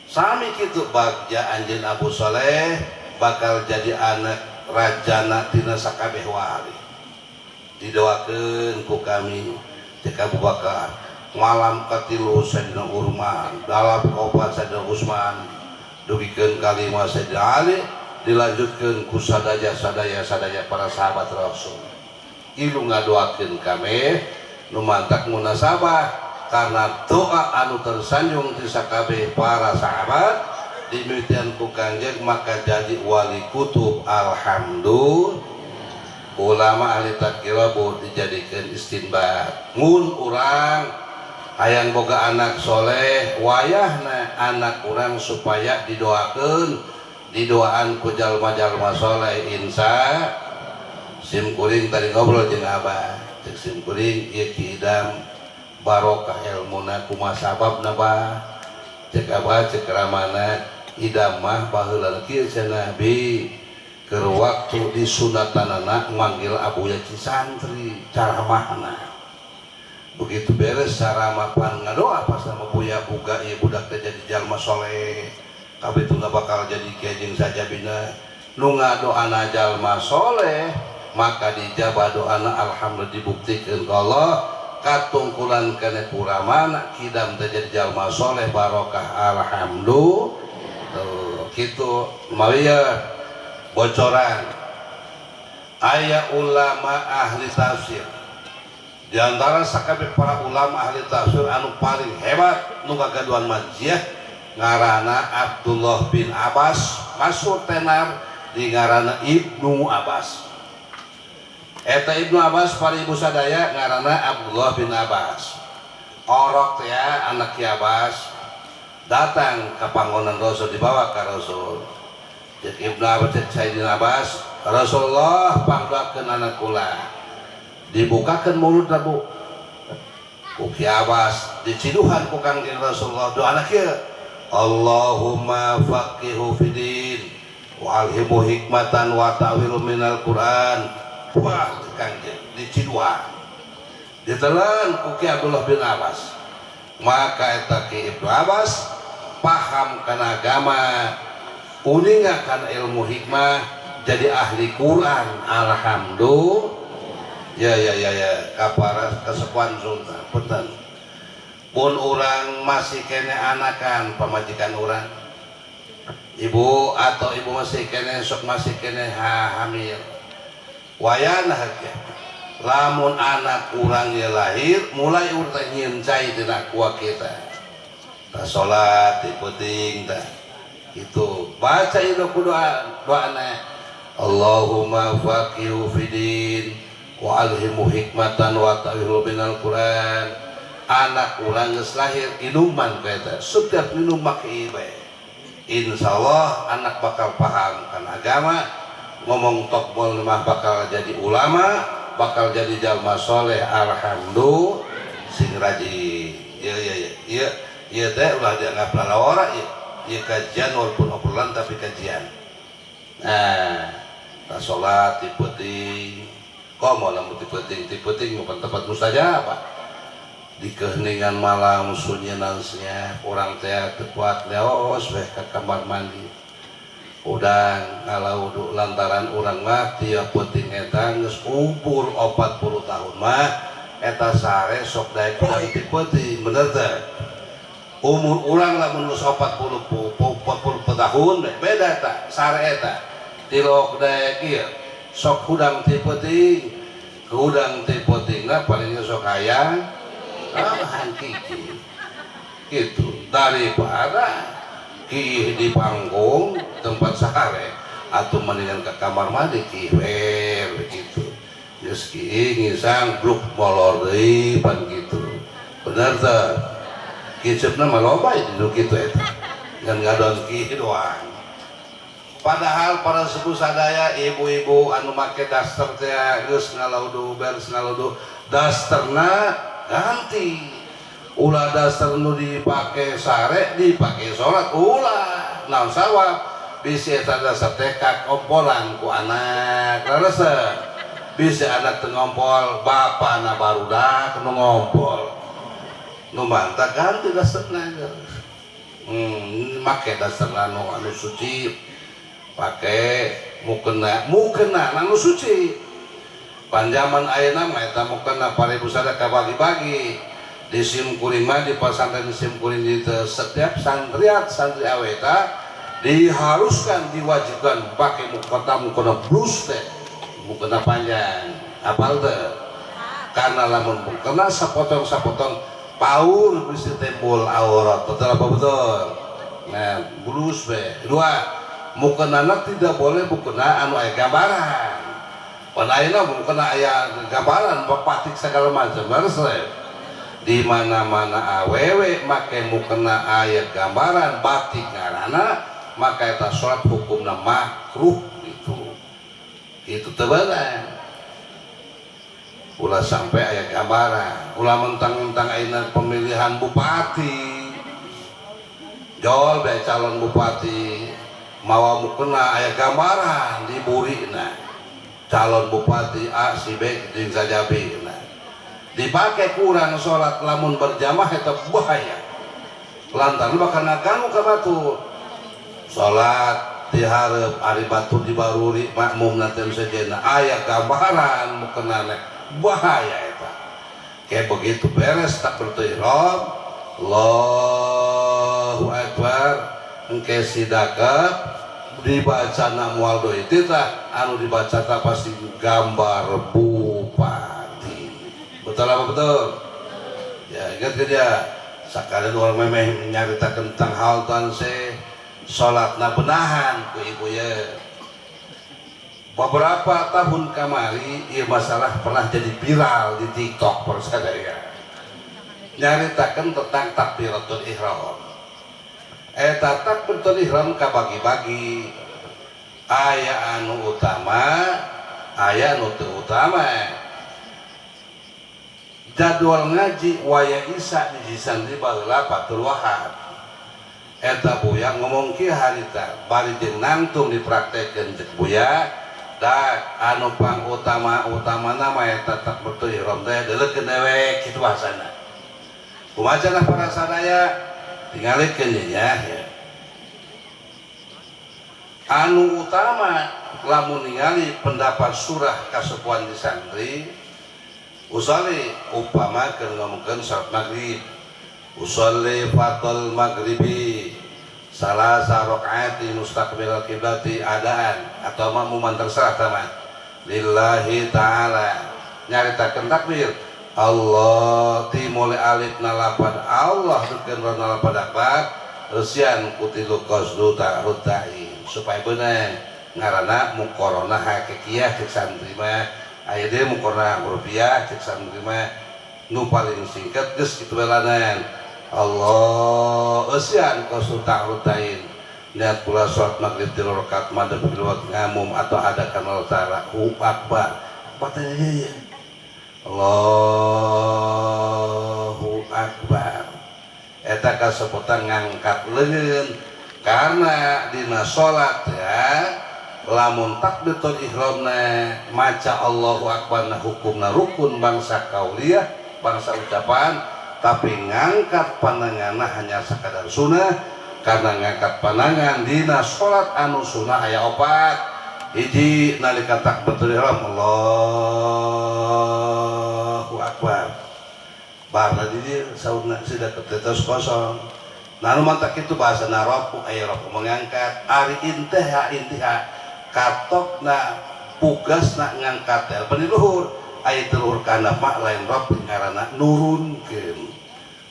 Sami kitu bagja anjeun Abu Soleh bakal jadi anak rajana tina sakabeh wali. Didoakeun ku kami cek Abu Bakar. Malam katilu Sayyidina Utsman, dalam kaopat Sayyidina Utsman, dugikeun kalima Sayyidina Ali, dilanjutkeun ku sadaya sadaya sadaya para sahabat Rasul. Ilu ngadoakeun kami nu mantak munasabah karena doa anu tersanjung ti sakabeh para sahabat dimimitian ku Kangjeng maka jadi wali kutub. Alhamdulillah. Ulama ahli tadkirah dijadikan istinbat. Mun urang hayang boga anak soleh wayahna anak urang supaya didoakeun, didoaan ku jalma-jalma soleh. Insya sim kuring tadi ngobrol jeung abah, cek sim kuring ieu Ki Idam barokah ilmuna kumaha sababna bah, cek abah cek ramana Idam mah baheula kieu cenah bi keur waktu disunatanana manggil Abuya Cisantri caramahna. Begitu beres ceramah pan ngadoa pas sama Buya buka ieu budak teh jadi jalma soleh kabeh teu bakal jadi kiai jeung sajabina. Nu ngadoana jalma soleh maka dijabah doana, alhamdulillah dibuktikeun ku Allah katungkulan kene kuramana kidam teh jadi jalma soleh barokah alhamdulillah. Tuh kitu mawiya bocoran aya ulama ahli tafsir. Di antara sakabeh para ulama ahli tafsir anu paling hebat nu gagaduhan majiah ngaranna Abdullah bin Abbas, masyhur tenar di ngaranna Ibnu Abbas. Eta Ibnu Abbas para ibu sadaya ngaranna Abdullah bin Abbas. Orok teh anak Ki Abbas datang ke panggonan Rasul, dibawa ke Rasul. Cek Ibnu Abbas, cek Sayyidina Abbas, Rasulullah pangdoakeun anak kula. Dibukakeun mulut bu ku Ki Abbas, diciduhan ku Kangjeng Rasulullah doana kieu, Allahumma faqihu fidin wa alhimu hikmatan wa ta'wilu minal Quran. Wah kanjeng dicidua ditelan ku Ki Abdullah bin Abbas. Maka eta Ki Ibnu Abbas paham kana agama, uninga kana ilmu hikmah, jadi ahli Quran. Alhamdulillah. Ya ya ya ya, kapara kasepuan sunta punten. Pun orang masih kene anakan pamajikan orang, ibu atau ibu masih kene sok masih kene hamil, wayana ge lamun anak urang ye lahir mulai urang teh nyincai dina kuah kita, tah salat ti peuting tah itu baca itu ku doa doana Allahumma faqihu fidin wa alhimu hikmatan wa ta'wilu minal Quran. Anak urang geus lahir inuman ka eta, setiap minum make ieu bae, insyaallah anak bakal paham kan agama, ngomong tokmol mah bakal jadi ulama, bakal jadi jalma soleh. Alhamdulillah, sing rajin. Ya ya ya ya ya teh ulah dianggap lalawara ya ya, kajian walaupun obrolan tapi kajian. Nah, tak sholat ti peuting, komo lamun ti peuting, ti peuting bukan tempat mustajab apa di keheningan malam sunyi senyap, orang teh teu kuat leos weh ka kamar mandi udang ngalauduk lantaran urang mah tiap peuting eta geus umur 40 tahun mah eta sare sok daek hudang ti peuting. Bener teh? Umur urang lamun geus 40 tahun beda eta sare eta tilok daek ieu sok hudang ti peuting, hudang ti peutingna palingnya sok hayang hangkiki gitu daripada kiih di panggung tempat sare atau mendingan ke kamar mandi kiih begitu geus kiih ngisang bluk molor deui pan gitu. Bener teh? Kicepna mah loba itu kitu eta ngan ngadon kiih doang. Padahal para sepuh sadaya, ibu-ibu anu make daster teh geus ngalaudu, beres ngalaudu dasterna ganti. Ulah daster nu dipake sare dipake salat, ulah. Naon sawab bisi eta daster teh kakompolan ku anak. Leres teu? Bisi anak teu ngompol, bapana barudak nu ngompol nu mantap, ganti dasterna. Make daster anu anu suci, pake mukena, mukena anu suci. Panjaman ayeuna mah eta mukena paribusada kabagi-bagi di sim kuring mah, di pesantren sim kuring di setiap santriat santri aweta diharuskan, diwajibkan pakai mukena, mukena blus teh, mukena panjang. Apal teh? Karena lamun mukena sapotong-sapotong paur bisa timbul aurat. Betul apa betul? Nah, blus be. Dua, mukena tidak boleh mukena anu aya gambaran. Pan ayeuna mukena aya gambaran batik segala macam. Leres di mana-mana awewe make mukena aya gambaran batik ngaranna, maka eta salat hukumna makruh. Itu teu beunang. Ulah sampai aya gambaran, ulah mentang-mentang ayeuna pemilihan bupati jol bae calon bupati mawa mukena aya gambaran di burina calon bupati A si B jeung sajabi. Nah, dipakai kurang salat lamun berjamaah eta bahaya lantaran bakal ngaganggu ka batur. Salat dihareup ari batur di baruri makmum nanti sejenna aya gambaran mukena, bahaya eta. Kayak begitu beres takbiratul ihram, Allahu akbar, engke sidakep dibaca moal deui tah anu dibaca tah pasti gambar bupati. Betul apa betul? Ya, ingat ke dia sekalian orang memeh nyaritakeun tentang hal tanse salatna benahan ku ibu ya. Beberapa tahun kamari ieu masalah pernah jadi viral di TikTok persadaya, nyaritakeun tentang takbiratul ihram. Eta takbiratul ihram kabagi-bagi, aya anu utama, aya anu teu utama. Jadwal ngaji waya Isa di santri baheula Fathul Wahab. Eta Buya ngomong kieu harita bari jeung nangtung dipraktekeun cek Buya da anu pang utama utamana mah eta takbiratul ihram teh deuleukeun dewek kitu bahasana. Kumaha cenah para sadaya tingalikeun nya ya. Anu utama lamun ningali pendapat surah kasepuhan di santri usolli upama keur ngomongkeun salat maghrib usolli fardhal maghribi salasa rakaati mustaqbilal kiblati adaan atau makmuman terserah tamat lillahi ta'ala nyaritakeun takbir Allah ti mulai alif nalapan Allah dukeun nalapan akbar reusian ku tilu qasdu ta'rutain supaya beunang ngaranna muqaranah hakikiyah cek santri mah aya deui muqaranah rupiah cek santri mah nu paling singkat geus kitu welanan Allah eusian qasdu ta'rutain niat pula salat maghrib tilu rakaat madhep kiblat ngamum atau adakan Allah ta'ala hu akbar patah ya Allahu akbar eta kasebutan ngangkat leungeun karena dina salat ya lamun takbiratul ihramna maca Allahu akbar na hukumna rukun bangsa kauliyah bangsa ucapan tapi ngangkat pandanganna hanya sekadar sunnah karena ngangkat pandangan dina salat anu sunnah aya opat hiji nalika takbiratul ihram Allahu akbar bar di dieu saurna sida ketetes kosong nah anu mantak kitu bahasana rafu aya rafu mengangkat ari intiha intiha katokna pugasna ngangkat teh bani luhur aya teu luhur kana mah lain rafu ngaranna nurunkeun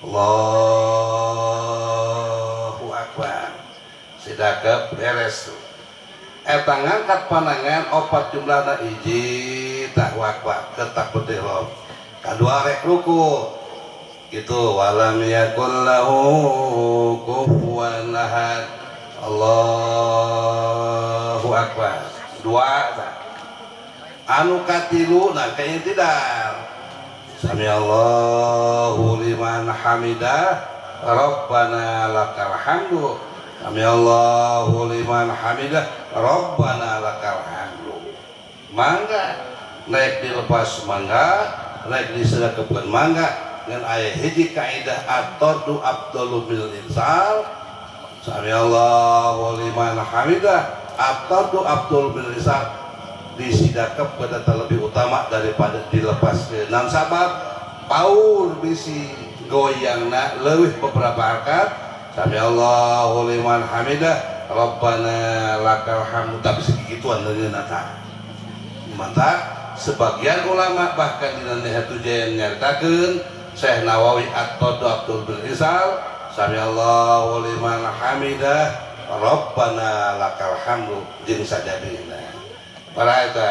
Allahu akbar sidakep beres tuh eta ngangkat pandangan opat jumlahna hiji takbir akbar ke takbiratul ihram kadua rek ruku gitu walam yakul lahu kufuwan ahad Allahu akbar dua anu katilu nah kayaknya tidak sami Allahu liman hamidah rabbana lakal hamdu sami Allahu liman hamidah rabbana lakal hamdu mangga naik dilepas mangga naik disedekapkeun mangga ngan aya hiji kaidah at-tardu afdalu minal irsal sami Allahu liman hamidah at-tardu afdalu minal irsal disidakep pada terlebih utama daripada dilepaskeun nan sabab paur bisi goyangna leuwih beberapa rakaat sami Allahu liman hamidah rabbana lakal hamdu tapi segituan leungeunna tah maka sebagian ulama bahkan dina Nihayatu Jain nyaritakeun Syekh Nawawi at-Taddu Abdul bil Isal sami Allahu liman hamidah rabbana lakal hamdu jeung sajabina para eta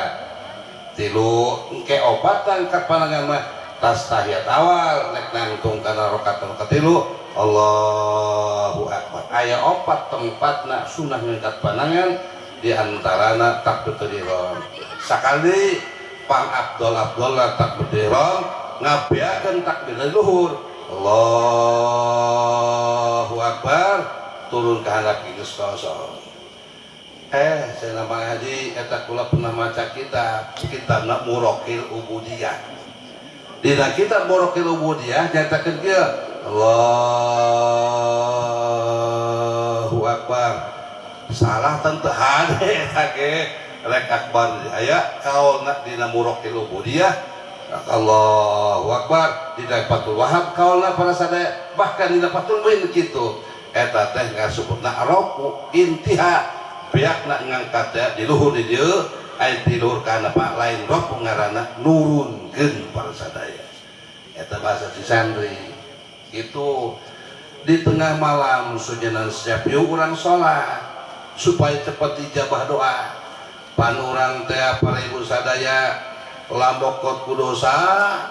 tilu engke opat angkat pandangan mah tas tahiyat awal nek nangtung kana rakaat katilu Allahu akbar aya opat tempatna sunah ngangkat pandangan di antarana takbiratul ihram sakali pang abdol abdolna takbiratul ihram ngabeakeun takbir luhur Allahu akbar turun ke handap geus kosong. Saya nama haji eta kula pernah maca kitab kitabna Muraqil Ubudiyah. Dina kitab Muraqil Ubudiyah nyatakeun kieu Allahu akbar. Salah tentu hade eta ge rek akbar aya kaulna dina Muraqil Ubudiyah Allahu akbar dina Fathul Wahab kaulna para sadaya bahkan dina Fathul Muin kitu eta teh ngasupna rafu intiha pihakna ngangkat ya di luhur di dieu aya di luhur kana pak lain roh ngaranna nurunkeun para sadaya eta bahasa si santri itu di tengah malam sujenan siap yuk urang salat supaya cepat dijabah doa panurang teh para ibu sadaya lambokot ku dosa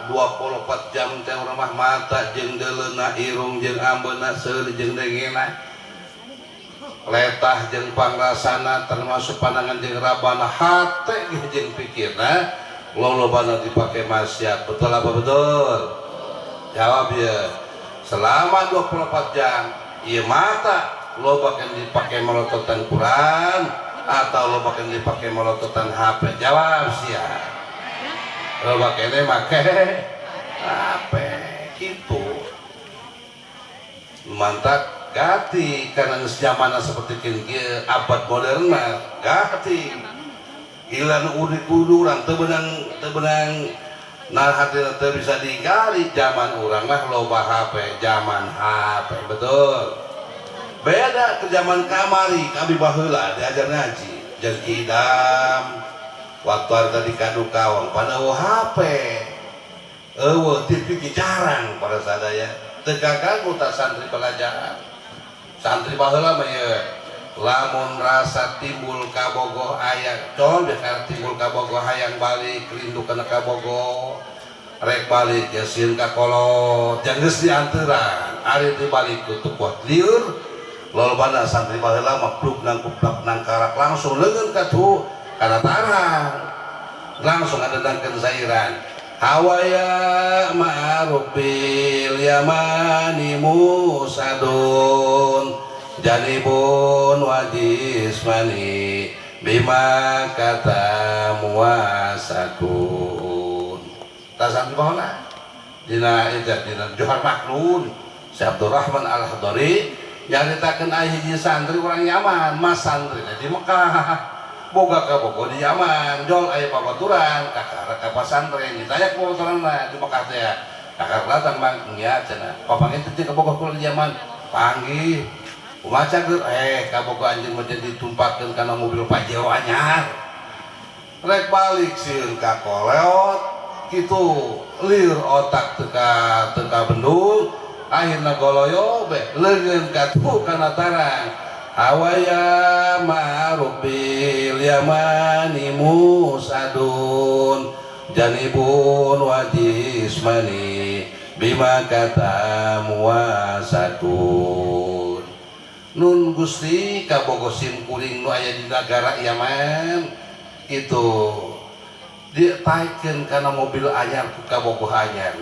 24 jam teh urang mah mata jeung deuleuna irung jeung ambeuna seuli jeung dengena letah jeung pangrasana termasuk pandangan jeung rabana hate jeung pikirna lolobana dipake maksiat betul apa betul jawab ya selama 24 jam ieu mata Loba yang dipakai melototan Quran atau loba yang dipakai melototan HP? Jawab sia. Loba kene make HP gitu. Mantap gati karena geus zamanna seperti kini abad modern mah gati. Gila nu udik kudu urang teu beunang nah hati teu bisa digali zaman urang mah loba HP, zaman HP betul. Beda ke zaman kamari kami baheula diajar ngaji jeung idam waktu harta di Kadukawang pada HP eueuh TV jarang pada sadaya teu kaganggu ta santri pelajaran. Santri baheula mah ieu lamun rasa timbul kabogoh aya col biasa timbul kabogoh hayang balik rindu kana kabogoh rek balik ya sieun ka kolot jang geus dianteran ari teu balik teu kuat lieur lolobana santri baheula mah pluk nang kuplak nang karak langsung leungeun katuh kana tarang langsung ngadendangkeun sairan hawaya ma'rubil yamani musadun janibun wajismani bima kata muasakun. Ta santri baheula dina eta dina Johar Maknun Syekh Abdurrahman Al-Hadari nyaritakeun aya hiji santri urang Yaman, mas santri di Mekah boga ka bogo di Yaman jol aya babaturan kakara ka pasantren ditanya ku babaturanna di Mekah teh kakara datang bang nya cenah papanggih teh ka bogo kula di Yaman panggih kumaha cager ka bogo anjeun mah jadi ditumpakeun kana mobil Pajero anyar rek balik sieun ka koleot kitu lir otak teu ka bendung akhirna goloyo be leungeun katuh kana tarang hawaya ma'rubil yamani musadun janibun wajismani bima kata muasakun. Nun Gusti kabogo sim kuring nu aya di nagara Yaman itu ditaikeun kana mobil anyar ku kabogo anyar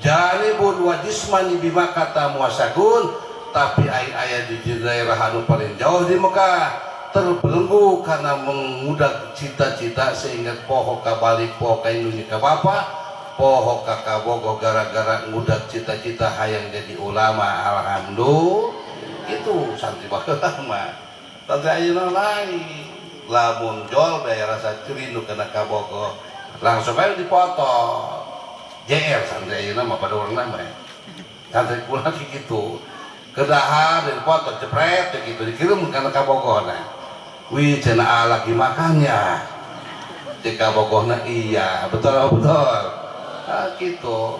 janibun wajismani bima kata muasakun tapi aya di daerah anu paling jauh di Mekah terbelenggu karena mengudak cita-cita sehingga poho ka balik poho ka Indonesia ka bapa poho ka kabogo gara-gara ngudak cita-cita hayang jadi ulama. Alhamdulillah itu santri baheula mah. Santri ayeuna lain lamun jol bae rasa rindu kana kabogo langsung aja dipoto JR santri ayeuna mah pada urang mah santri kula gitu kedahar dipoto jepret gitu dikirim kana kabogohna wih cenah lagi makannya di kabogohna iya betul betul ah, gitu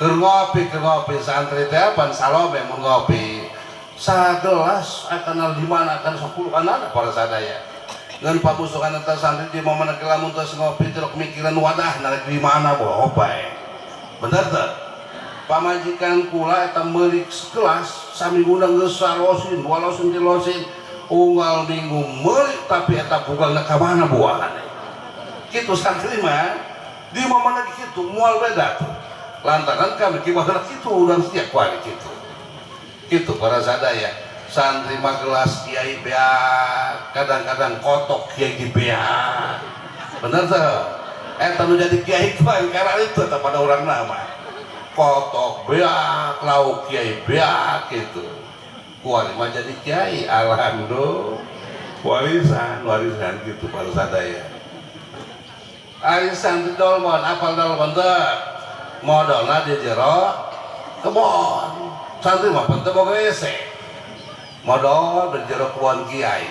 keur ngopi santri teh pan salome mun ngopi sagelas akan 5 akan 10 kan ada para sadaya ngan pamusukan eta santri di momen lamun tos ngopi tilok mikiran wadah narek di mana boh bae bener teu pamajikan kula eta meulik segelas saminggu geus salosin dua losin tilu losin unggal minggu meulik tapi eta bugalna ka mana buahan kitu santri mah di momen kitu moal beda tuh lantaran kami kibaheula kitu urang setiap kuari kitu kitu para sadaya santri mah gelas kiai beak kadang-kadang kotok kiai di beak bener tuh eta nu jadi kiai kuari karena itu eta pada urang nama kotok beak lauk kiai beak gitu kuari mah jadi kiai alhamdulillah warisan warisan gitu para sadaya. Ari santri dolmon apal dolmon teu modalna di jero kebon santri mah teu boga WC modal di jero kebon kiai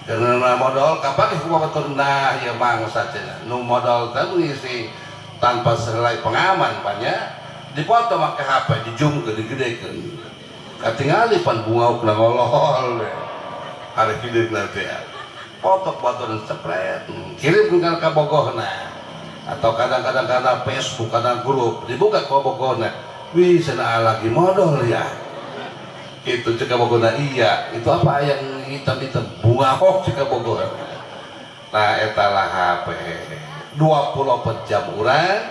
karena modal kapan ku batur nah ya mangsa cenah nu modal teh ngisi tanpa selai pengaman banyak dipoto make HP di zoom ke digedekeun katingali pan bunga na ngolol hari hidup nanti ya foto batur cepret kirim ke kabogohna atau kadang-kadang karena Facebook kadang grup dibuka kabogohna wih cenah lagi modal ya itu cek kabogohna iya itu apa yang hitam-hitam bunga hok cek kabogohna. Nah eta lah HP 24 jam urang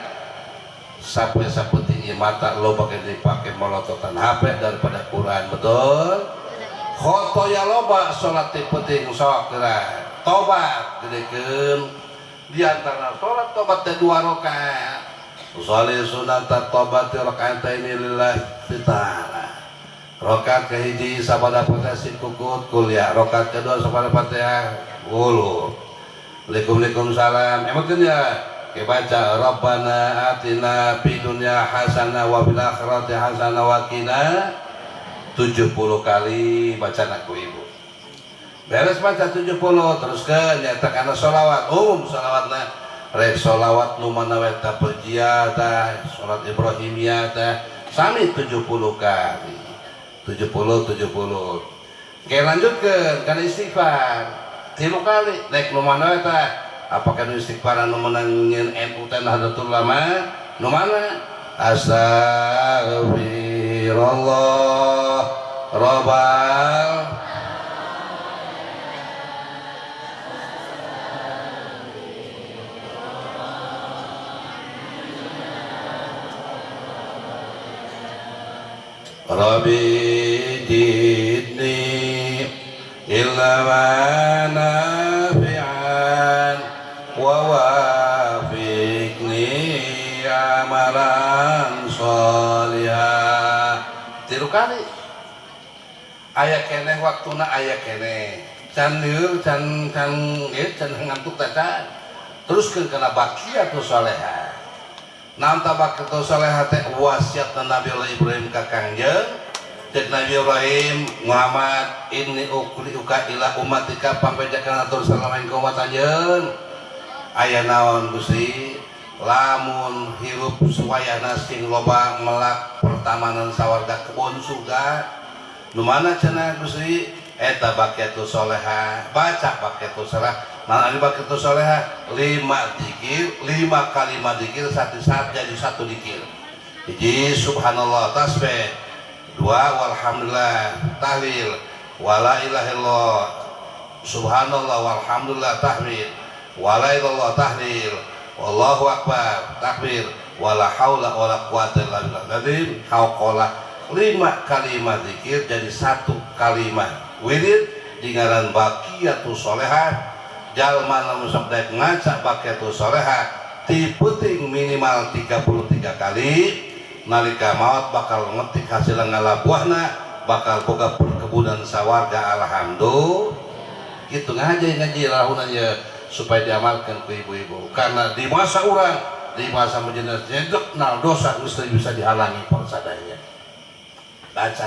sampai sapeting mata lo pakai dipakai melototan HP daripada Quran betul. Khotoya loba, salat ti penting sok geura tobat gedekeun. Di antara salat tobat teh dua rakaat. Sholli sunat tobat rakaataini lillahi ta'ala. Rakaat kahiji sabada Fatihah kukut kuliah, rakaat kedua sabada Fatihah ulu likum salam emang ya baca Rabbana atina fid dunya hasanah wa fil akhirati hasanah wa qina 70 kali baca ku ibu. Beres baca 70, terus ke nyatakan sholawat umum. Sholawatna rek sholawat nu mana we tah, perjia tah, sholat Ibrahimiyah tah, sami 70 kali, 70 70. Oke, lanjutkan karena istighfar tilu kali, rek nu mana we tah. Apakah nu istighfar anu menang NU teh, Nahdlatul Ulama, nu mana? Astagfirullah Robbal Rabbi zidni ilman nafi'an wa wafiqni amalan sholihan. Tilu kali. Aya keneh waktuna, aya keneh can lieur, can can ieu, can ngantuk teh can. Teruskeun kana baqiyatus soleha. Naon ta baqiyatus soleha teh? Wasiat Nabi Allah Ibrahim ka Kangjeng. Cek Nabi Ibrahim, "Muhammad, inni uqri'uka ila ummatika," pangbejakeun atur salama ka umat anjeun. Aya naon, Gusti? Lamun hirup suwayana sing loba melak pertamanan sawarga, kebon surga. Nu mana cenah, Gusti? Eta baqiyatus soleha. Baca baqiyatus soleha. Nah, ini baqiyatus soleha lima dikir, lima kalimat dikir satu saat jadi satu dikir. Hiji, subhanallah tasbih, dua, walhamdulillah tahlil, wala ilaha illallah, subhanallah walhamdulillah tahmid, wala ilallah tahlil, wallahu akbar takbir, wala haula wala quwata illa billah. Jadi hauqalah, lima kalimat zikir jadi satu kalimat wirid dingaran baqiyatus soleha. Jalma lamun sok daek ngaca baqiyatus soleha ti peuting minimal 33 kali, nalika maut bakal ngetik hasil ngalabuahna, bakal boga perkebunan sawarga. Alhamdulillah. Gitu ngaji ngaji lahunan ya, supaya diamalkan ke ibu-ibu, karena di masa orang, di masa menjelaskan nal dosa mesti bisa dihalangi persadanya baca.